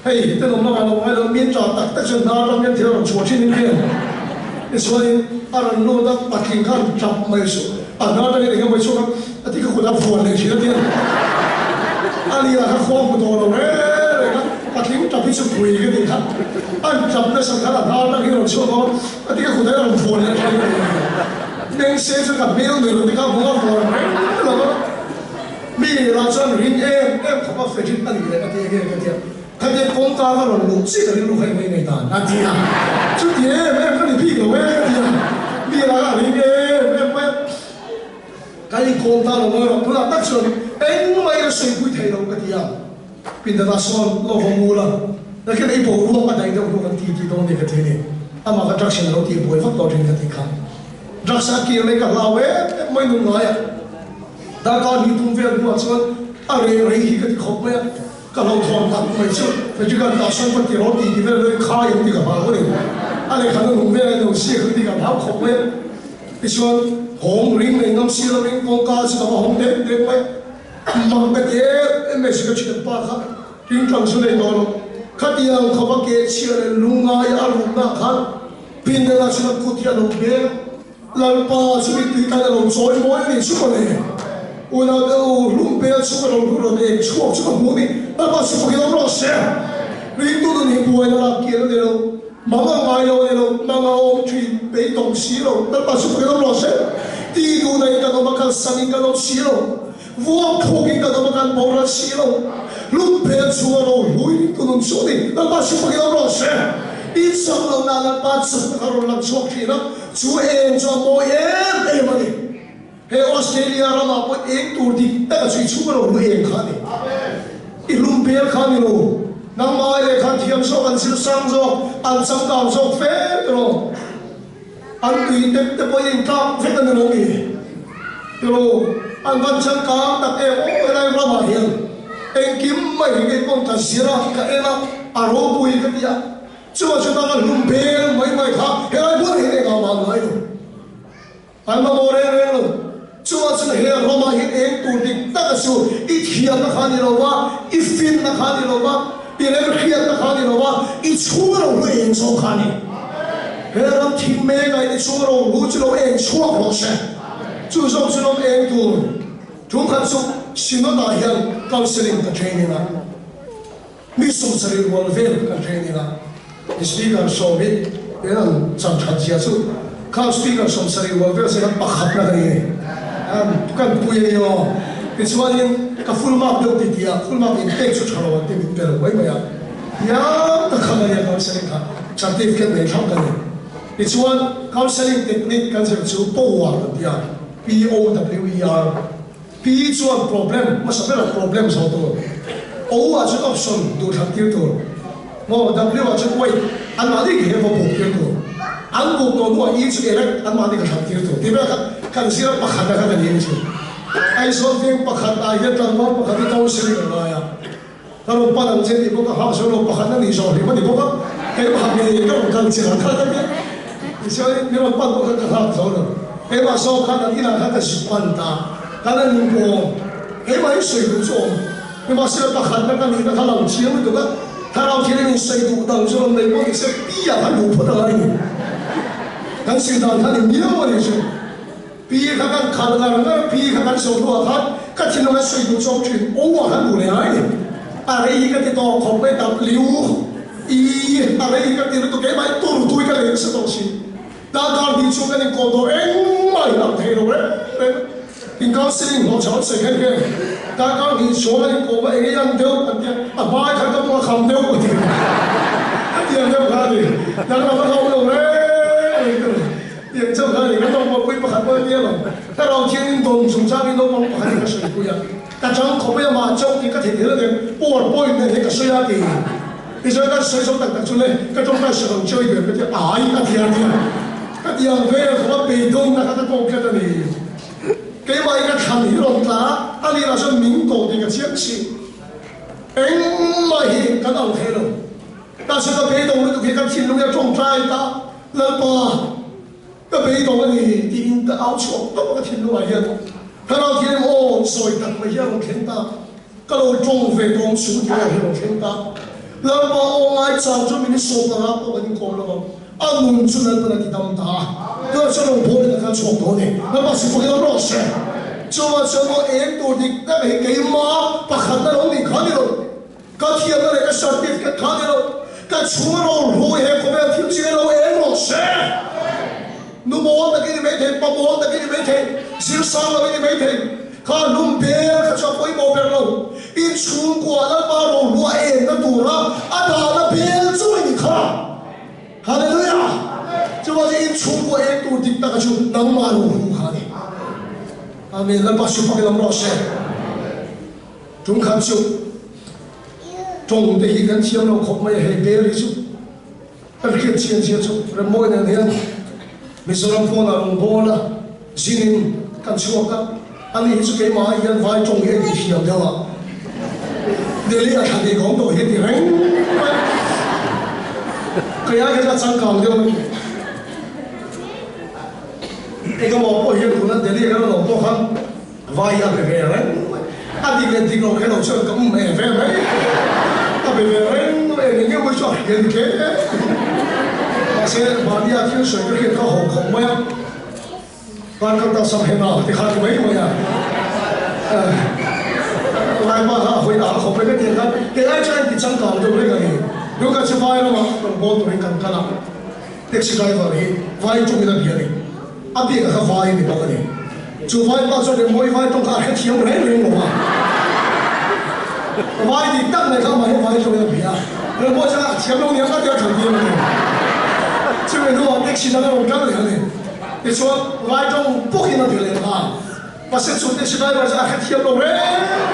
hei tenawm lamah lo ngai lo mi tap tak tak chuan hna atang hian thil a rawn chhuah thin in hriat. Tichuanin a rawn lut a, patling kha a rawn tap mai chu a hna atangin eng emaw chhuak a, a ti ka kut a phuan leh thin a tia. A ni a kha khua hmu tawh lo reng reng a, patling tap hi chu pui ka ti kha. An tap nasa khan a hna atang hian a rawn chhuak a. A ti ka kut a rawn vuan leh thleng a ni. Meng se chu ka hmel nui lo ti kha hmung a vuan reng lo a. Mi lah chuan ring em em khawp a Frederick a nih leh a ti enge ka ti a. Khatia kawngka ka rawn luh chiah ka rilru kha engmah i nei dan a ti a. Chuti em em ka ni bik lo e ka ti a. Mi lah a ring em em mai a. Ka inkawm ta lo mai rawh tunah tak chuan engmah i la sawipui thei lo ka ti a. Pindan ah sawn lawk a mul a, nakin ei boruak a daih deuh hnu kan ti ti dawn ni ka ti a ni. Amah kha drugs in a lo tih buai vak tawh thin ka ti kha. Drugs a kir mai ka hlau em em mai nun ngai a. Darkar hnih tum vel hnuah chuan A reh rei hi ka ti khawp mai a, ka hlauhthawn tak mai chu Frederick-a'n tah sawn ka ti rawh tih ti vel vel khai ang tih ka hlau a ni. A lehkha na nung vel a ilo siak ang tih ka hlau khawp mai a. Tichuan, hawng ring nei ngam si lovin kawngka chu ka va hawng dek dek mai. Mak ka ti em em mai chu ka thianpa kha ringtlang chu nei tawh lo. Khatiang khawp a keh chhiah leh lungngai a rukna khan Pinela chuan a kut hi a lo beng a. Lalpa chu mittui tan a lo chawi mawi a nih chu ka le. Unau te u, hlum bel chu ka lo hlu rawn eng chhuak chu ka hmu ni. Lalpa chu fakin awm rawh se. Ringtu nun hi buaina lak kian a ni lo, mang a ngai lo a ni lo, mang a awm thin, beidawng si lo. Lalpa chu fakin awm rawh se. Ti duhna in kan awm a, kalsan in kan awm si lo. Vuak phuk in kan awm a, kan boral si lo. Hlum bel chu a lo hlui ringtu nun chu a ni. Lalpa chu fakin awm rawh se. Inchak lohna Lalpa chakna kha rawn lang chhuak thin a. Chu eng chu a mawi em em a ni. He Australia ramah pawh eng tur dik taka chu i chhung a lo hlu eng kha a ni. I hlum bel kha a ni lo. Nangmah ai leh khan thiam zawk, an zir sang zawk, an changkang zawk fe tiraw. An tui tep te pawh i intlak vek a ni lo mi tiraw. An van changkang tak em aw helai ramah hian engkim mai hi kei pawn ka zir a, ka en a, a ropui ka ti a. Chuvang chu nang a hlum bel mai mai kha helai hmunah hian engah mah ngai lo. An mamawh reng reng lo. Chuvang chuan he ramah hian eng tur dik taka chu i thiamna kha ni lo va, i finna kha ni lo va, i remhriatna kha ni lo va, i chhung ro hlu eng zawk kha a ni. He ram thim mekah hian i chhung ro hlu chu lo eng chhuak rawh se. Chu zawk chu ram eng tur tum khat chu Synod-ah hian counselling ka training a. Mi 70 rual vel kan training a, speaker sawm hi eng ang chan that zia chu khang speaker 70 rual vel zingah pakhat na ka ni a, kan pui a ni aw. Tichuanin ka full mark deuh ti tih a, full mark in pek chu tha lo an ti min pe lo mai mai a, hiam tak kha ka nia counselling kha certificate nei thlap ka ni. Tichuan counselling technique kan zir chu power kan ti a, P-O-W-E-R. P chuan problem hmasa berah problem zawh tur, O ah chuan option duh thlan tir tur, maw W ah chuan wait anmahni ke hian va buk tir tur, an buk tawh hnuah E chu elect anmahni ka thlan tir tur tih vel kha kan zir a pakhat a kha ka ni a ni chu. Aizawl veng pakhat ah hian tlangval pakhat hi counselling a ngai a, ka rawn pan ang che tih pawh ka hak zo lo, pakhat a nih zawh hlim a ni bawk a, keimah ngei ka rawn kal chiah ang kha ka tia, tichuan min rawn pan pawh kha ka hak zo lo, keimah zawk khan an inah khan ka zuk pan ta, kan an inbawm, keimah hi sawi duh chu awm, nimahsela pakhatna ka nihna kha lang chiang lutuk a, thlarau thian in sawi duh dang chu rawn nei pawh ni se pi ah khan duh phawt a ngai ni, kan sawi dan kha ni miau a ni chu. Pi kha kan khalh ngar ngar, pi kha kan sawi hnuah khan ka thinlung a sawi duh chawk thin, aw a han duh leh ngai ni. A rei hi ka ti tawh khawp mai W E a rei hi ka ti lutuk keimah hi tur tui ka lei nasa tawh si. Darkar hnih chhung kan inkawm tawh engmah hi lang thei lo reng reng. In counselling hlawh chho an sawi kher kher. Darkar hnih chhung an inkawm a eng ei ang deuh an tia, a hmai khan ka bawk a kham deuh a ti. Ka ti ang deuh kha a ni. Danglam a hlauh lo reng reng ka ni. Tiang chauh kha ni, ka tawngpawlpui pakhat pawh a tia lo. Ka rau thiangin dawm chungchang in naupang pakhat hi ka sawipui a, ka chang khawp mai a mah chauh tih ka theih thei lo nen power point nen hi ka sawi a ti. Tichuan ka sawi zo tak tak chu le ka tawngtai sak ang cheu i ber ka tia ai a ti a tia. Ka ti ang vel khawp a beidawnna kha ka tawk tlat a ni. Keimah hi ka thlan hi rawn tla a, a nih lah chuan min ko tih ka chiang si. Engmah hi kan ang thei lo. Mahse ka beidawng lutuk hi ka thinlung hi a tawngtai ta. Lalpa, ka beidawng a ni tiin ka au chhuak tawp a ka thinlungah hian Thlarau Thianghlim aw sawi tak mai hi a rawn thleng ta, ka lo tawng ve tawng chu tih aw hi a rawn thleng ta. Lalpa aw ngaichang chu min sawm anga pawh kan inkawm lo ang, a nun chu Lalpan a ti dam ta a, tunah chuan rawn bawlin a kal chhuak tawh a ni. Lalpa sipahin awm rawh se. Chuvang chuan aw eng tur dik tak hi keimah pakhatna lo nih kha ni lo. Ka thiamna leh ka certificate kha ni lo, ka chhung a rawn hlui he khawvel thil chi lo eng rawh se. Nu mawl tak i ni maithei, pa mawl tak i ni maithei, zir sang lo i ni maithei, kha hlum bel kha chu a pawimawh ber lo. In chhungkua Lalpa rohlua enna tura a dahna bel chu i ni kha. Hallelujah! Chuvang chu in chhungkua eng tur dik taka chu nangmah rohlu kha a ni. Amen. Lalpa sufakin awm rawh se. Tum khat chu tawng te hi kan thiam lo khawp mai a, hei bel hi chu kan hriat chian zia chu Remmawi nen hian Mizoram pawnah rawn bawl a, zinin kan chhuak a, ani hi chu keimah ah hian vai tawng hi a inthiam deuh a. Delhi a thla dik awm tawh hi ti reng mai. Kei ai hian a changkang deuh a ni. Engemaw pawh hian tuna Delhi kan rawn awm pawh khan vai hi a be ve reng mai. A dik leh dik loh kher lo chuan ka um e ve mai. A be ve reng mai, eng eng emaw chu a hria ni hle. Mahse, mahnia thil sawi ka hriat kha haw khawp mai a. Kan kal ta sam hena ti kha ti mai mai a. Lai pa kha a hawi a khawp mai ka ti khan kei ai chuan ti changkang deuh reng a ni. Luka chu vai ramah rawn bawl turin kan kal a. Taxi driver hi vai tawngin a bia a ni. A biak a kha vai a ni bawk a ni. Chu vai pa chuan Remmawii vai tawng kha a hrethiam reng reng lo a. Vai dik tak mai kha amah hi vai tawngin a bia a. Remmawii chuan a thiam lo nia ka ti a than tir a ni. Chumi hnuah taxi dang a rawn kal leh a ni. Tichuan vai tawng bawkin a bia leh nghal. Mahse chu taxi driver chu a hrethiam lo reng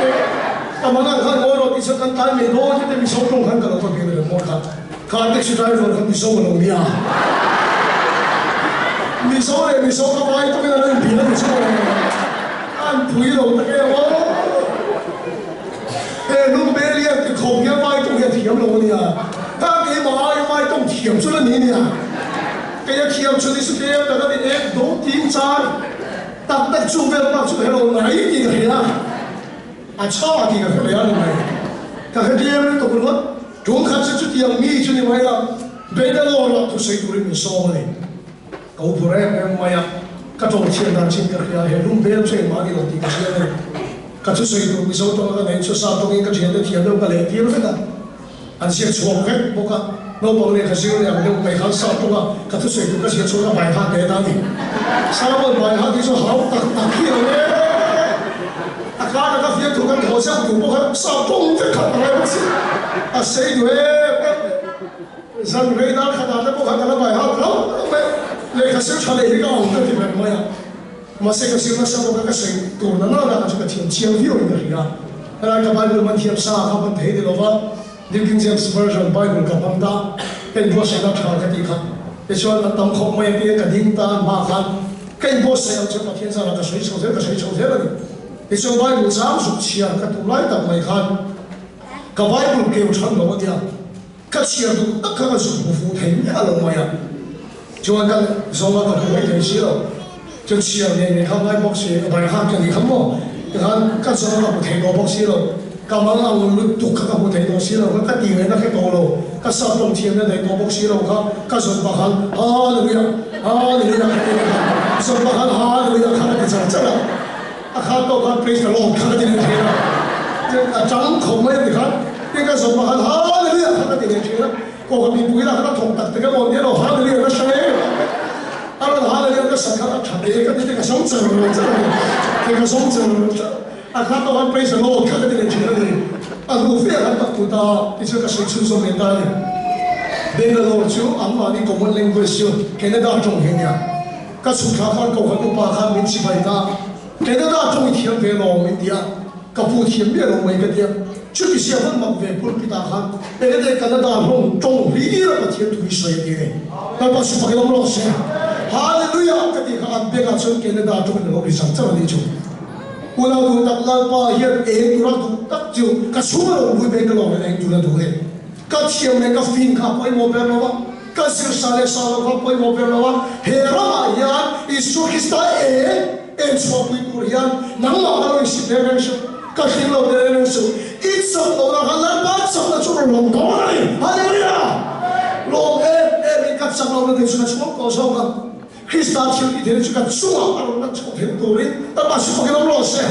reng. Ka mang ang khan ngawi rawh tih chuan kan tlai mai dawn hete Mizo tawng khan ka lo va bia leh Remmawii kha. Kha taxi driver kha Mizo a lo nia. Mizo leh Mizo kha vai tawngin an lo inbia a ni chu maw? An pui lo tak em aw. He Lumbelia ti khawp hian vai tawng hi a thiam lo a nia. Kha keimah aia vai tawng thiam chu la ni nia. Kei a thiam chu ni chu tlem tak a ni ek do tin char tak tak chung vel bak chu ka hre lo mai tih ka hria. A chha tih ka hre leh a ni mai. Ka hre tlem lutuk ringawt. Ṭum khat chu chutiang mi chu ni mai la, Bangalore ah thusawi turin min sawm a ni. Ka u phur em em mai a, ka ṭawng chhiat dan chin ka hria, he lum bel chu engmah a ni lo tih ka hria a ni. Ka thusawi tur Mizo ṭawnga ka neih chu sa ṭawngin ka ṭhiante thiam deuh ka leh tir vek a, an ziak chhuak vek bawk a, naupang lehkha zir leh ang deuh mai khan sa ṭawnga ka thusawi tur ka ziak chhuak a, bai hat leh ta a ni. Sermon bai hat hi chu hau tak tak hi a lo e. A kar a ka fiam thu kan thaw zeuh tur pawh kha sa tawng vek kha ka ngai bawk si. A sei duh em em mai. Zan rei dar khat ah te pawh kha ka la bai hak hlauh mai. Lehkha sir tha leh hi ka ang ka ti reng mai a. Mahse ka zir nasa bawk a ka sawi tur na nana kha chu ka thiam chiang viau in ka hria. Helai ka Bible man thiam sa kha hman thei ni lova New King James Version Bible ka hmang ta. Ka inbuatsaihna tha ka tih kha. Tichuan a tam khawp mai a tia ka ding ta hma khan. Ka inbuatsaih ang chu Pathian zarah ka sawi chho zel, ka sawi chho zel a ni. Tichuan Bible chang zuk chhiar ka tum lai tak mai khan ka Bible keu than lo a tia, ka chhiar duh tak kha ka zuk hmu fuh thei miah lo mai a. Chuan ka zawnga ka hmu mai thei si lo. Chuan chhiar ngei ngei kha ngai bawk si, ka bai khan ka ni kha maw? Tikhan ka zawnga ka hmu thei tawh bawk si lo. Ka mal ang lutuk kha ka hmu thei tawh si lo kha, ka ti ngaihna hre tawh lo, ka sap tawng thiamna nei tawh bawk si lo kha, ka zawt pah khan Hallelujah, Hallelujah ka ti leh kha, zawt pah khan Hallelujah kha ka ti char char a, a khan tawh khan Praise the Lord kha ka ti leh thin a, a chang khawp mai a ti khan, tin ka zawt pah khan Hallelujah kha ka ti leh thin a, kawka mipui lah kha ka thawk tak tak emaw nia lo Hallelujah ka hre em a rawn Hallelujah ka sak kha a tha hle ka ti te ka zawng char char a ni, ka zawng char char. A kha tawh an praise the Lord kha ka ti leh thin a ni. A hnu fe a kan tak tu ta ti chu ka sawi chhunzawm leh ta a ni. Bangalore chu anmahni common language chu Canada tawng hi a nia. Ka chhuk thla khan Kohhran upa khan min chibai ta a, Canada tawng i thiam ve lawm min ti a, ka pu thiam miah lo mai ka ti a. Chuti sia hman mak ve pulpit ah khan Engate Canada hlawm tawng hlir a Pathian thu hi sawi a ti a ni. Lalpa chu fak i awm rawh se. Hallelujah ka tih kha an bengah chuan Canada tawngin a lo ri chang chang a nih chu. Unau duh tak Lalpa hian eng tura duh tak chu ka chhung a lo vui mek ka lawm hian eng tura duh e. Ka thiam leh ka fing kha a pawimawh ber lo a, ka zir sa leh sa lo kha a pawimawh ber lo a, he ramah hian Isua Krista eng eng chhuahpui tur hian nangmah ka lo insit reng reng suh, ka hlim lo reng reng suh, i chak lohna kha Lalpa chakna chu rawn lawm dawn a ni. Hallelujah! Lawm em em in ka chak lohna te chu ka chhuak tawh zawk a. Krista thil tih theihna chu kan chungah a rawn lan chhuah theih turin Lalpa chu fakin awm rawh se.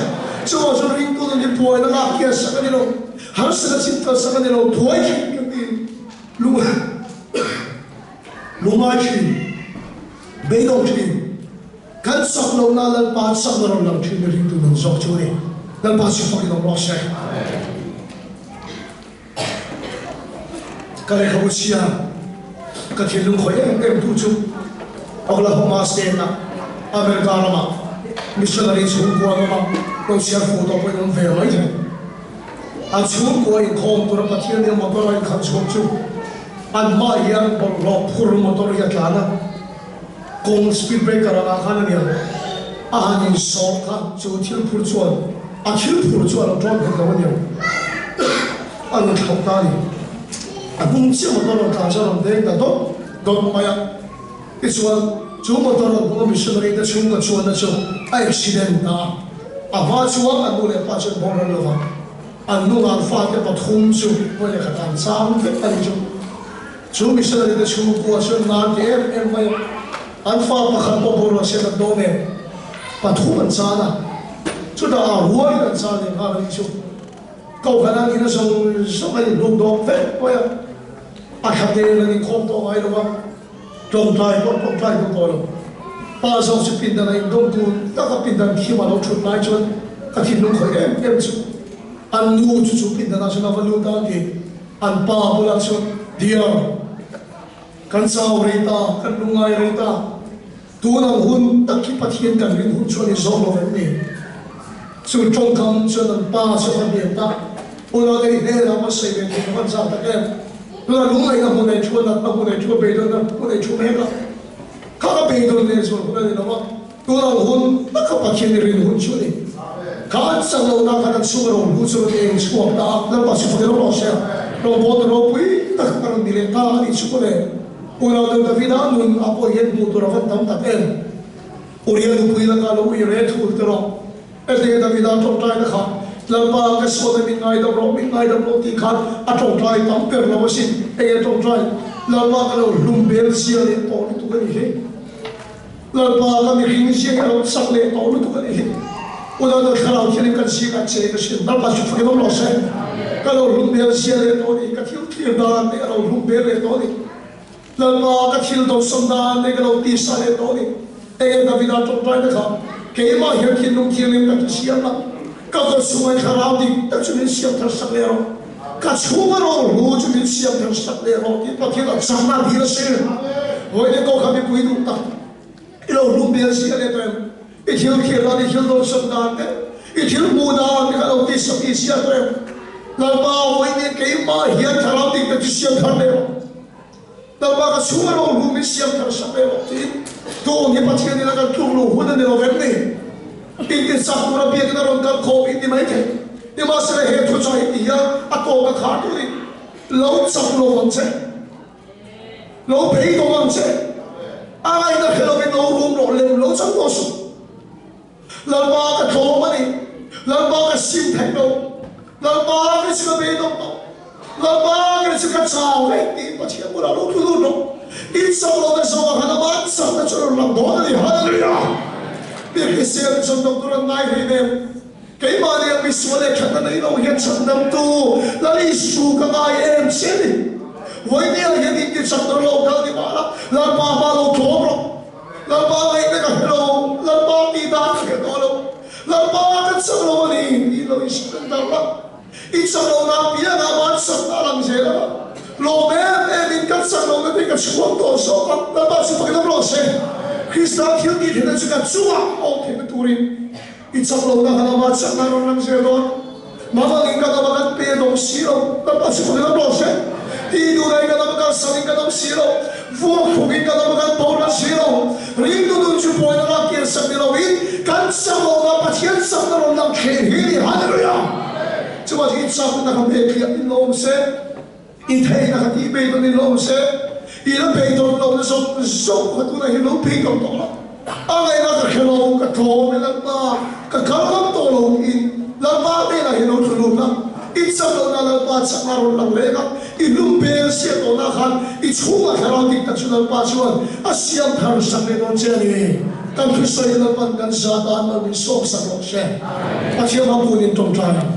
Chuvang chuan ringtu nun hi buaina lak hian sak a ni lo, harsatna chim kal sak a ni lo, buai thin kan ni, lung lungai thin, beidawng thin, kan chak lohna Lalpa chakna rawn lang thin hi ringtu nun zawk chu a ni. Lalpa chu fakin awm rawh se. Ka lehkhabu chhia ka thinlung khawih em em tu chu Oklahoma State-a America rama missionary chhungkua lama lo chhiar fuh tawh pawhin awm ve mai thei. A chhungkua inkhawm tura Pathian nia motor a inkhalh chhuak chu an hmaah hian bawlhhlawh phur motor hi a tlan a, kawng speed breaker angah khan a nia a han insawh kha chu thil phur chuan a thil phur chu a lo ṭawn nghet lo a nia. A rawn thlauh ta a ni. A hnung chiah motor rawn tlan chu a rawn veng ta dawt dawt mai a. Tichuan, chu motor rawn hnunga missionary te chhungkaw chuanna chu a accident ta a. A hma chuan an nu leh pa chu an boral lo va, an nu ngan fate pathum chu vawi leh khat an chang vek a ni chu. Chu missionary te chhungkua chu an ngan ti em em mai a, an fa pakhat pawh boral se an dawn em? Pathum an chan a, chutah a rualin an chan leh nghal a ni chu. Kohhran an ina zawng zawng an inhnuk dawk vek mai a, a thla tel an inkhawm tawh ngai lo va, tawngtai pawh an tawngtai duh tawh lo. Pa zawk chu pindan a indawm tur taka pindan thim a lo thut lai chuan ka thinlung khawih em em chu an nu chu chu pindanah chuan a va lut a ti an pa bulah chuan, Dear, kan chau rei ta, kan lungngai rei ta. Tun ang hun tak hi Pathian kan rin hun chuan i zawng lo vem ni? Chu tawngkam chuan an pa chu a va hniam ta. Unau te i hnenah va sawi ve thei ka van zau tak em? Tunah lungngaihna hmun ei thu a, natna hmun ei thu a, beidawnna hmun ei thu mek a. Kha ka beidawn leh zual hun a ni lo a, tun ang hun taka Pathian i rin hun chu a ni. Kha an chak lohna khan an chhung a rawn hu chu rawn eng chhuak ta a, Lalpa chu fak i rawh rawh se a, rawngbawl ta ropui tak a rawn ni leh ta a nih chu pawh le. Unau deuh Davida nun ah pawh hian hmuh tur a van tam tak em? Uria nupui lakah lo ui re thul te rawh. Hetiang Davida tawngtaina kha Lalpa ka sual e min ngaidam rawh, min ngaidam rawh tih khan a tawngtai tam ber lo asin. Enge tawngtai? Lalpa ka lo hlum bel zia leh tawh lutuk a nih hi. Lalpa ka mihring zia hi a lo chak leh tawh lutuk a nih hi. Unau deuh thlarau thianin kan zingah che ka hriat. Lalpa chu fak in awm rawh se. Ka lo hlum bel zia leh tawh a nih hi. Ka thil thlir dan te a lo hlum bel leh tawh a ni. Lalpa ka thil dawhsawm dan te ka lo tisa leh tawh a ni. Enge Davida tawngtaina kha keimah hian thinlung thianghlim tak chu siam la, ka kawt chhunga i thlarau dik tak chu min siam thar sak leh rawh. Ka chhunga rawhlu chu min siam thar sak leh rawh tih Pathian a chakna a dil a si. Vawiin pawh kha mipui duh tak i lo hlum bel si a let em? I thil thlir dan, i thil dawnsawm dan te, i thil hmuh dan te kha lo ti sak i siam tawh em? Lalpa vawiin keimah hian thlarau dik tak chu siam thar leh rawh. Lalpa ka chhunga rawhlu min siam thar sak leh rawh tiin tun hi Pathian ina kan tluk lo hun a ni lo vem ni? Intichak tura biakin a rawn kal khawm in ti mai thei. Nimahsela he thuchah hi ti hian a tawk a khar turin lo chak lo ang che. Lo beidawng ang che. A ngaihna hre lovin lo rum rawh lem lo chang tawh suh. Lalpa ka tlawm a ni. Lalpa ka sim thei lo. Lalpa ka chu ka beidawng tawh. Lalpa ka chu ka chau vek tiin Pathian bulah lo tlu lut rawh. In chak lohna zawngah khan amah chakna chu a rawn lang dawn a ni. Hallelujah! Mi hrisel chuan doctor an ngai hlei nem. Keimah nia misual leh thatna nei lo hian chhandamtu Lal Isu ka ngai em che ni. Vawinia hian intichak ber lo kal ni mah la, Lalpa hma lo tlawm rawh. Lalpa ngaihna ka hre lo, Lalpa tih dan ka hre tawh lo, Lalpa ka chak lo a ni tih lo in surrender la. I chak lo na piangah van chakna a lang zel ang a, lawm em em in kan chak lohna te ka chhuang tawh zawk a, Lalpa chu fakin awm rawh se. Krista thil tih theihna chu ka chungah awm theihna turin. I chak lo na han ama chakna rawn lang zel dawn. Mavangin kan awm a kan pe dawng si lo. Kan pa chu fakin awm rawh se. Ti duhna in kan awm a kalsan in kan awm si lo. Vuak hruk in kan awm a kan boral si lo. Ringtu nun chu buaina lak kian sak ni lo in kan chak lo na Pathian chakna rawn lang thleng hi ni. Hallelujah! Chuvang chu i chakna kha hmet hliah in lo awm se. I theihna kha tih bei dawn in lo awm se, i la bei dawn lo na zawk zawk kha tunah hian lo bei dawn tawh lo. A ngaihna ka hre lo, ka tlawm e Lalpa, ka kal ngam tawh lo tiin Lalpa hnenah hian lo tlu lut a, i chak lohna Lalpa chakna rawn lang reng a, i hlum bel siah tawhna khan i chhungah thlarau dik tak chu Lalpa chuan a siam thar sak leh dawn che a ni. Kan thusawi Lalpan kan za tan mal min sawm sak rawh se. Pathian hma punin tawngtai ang.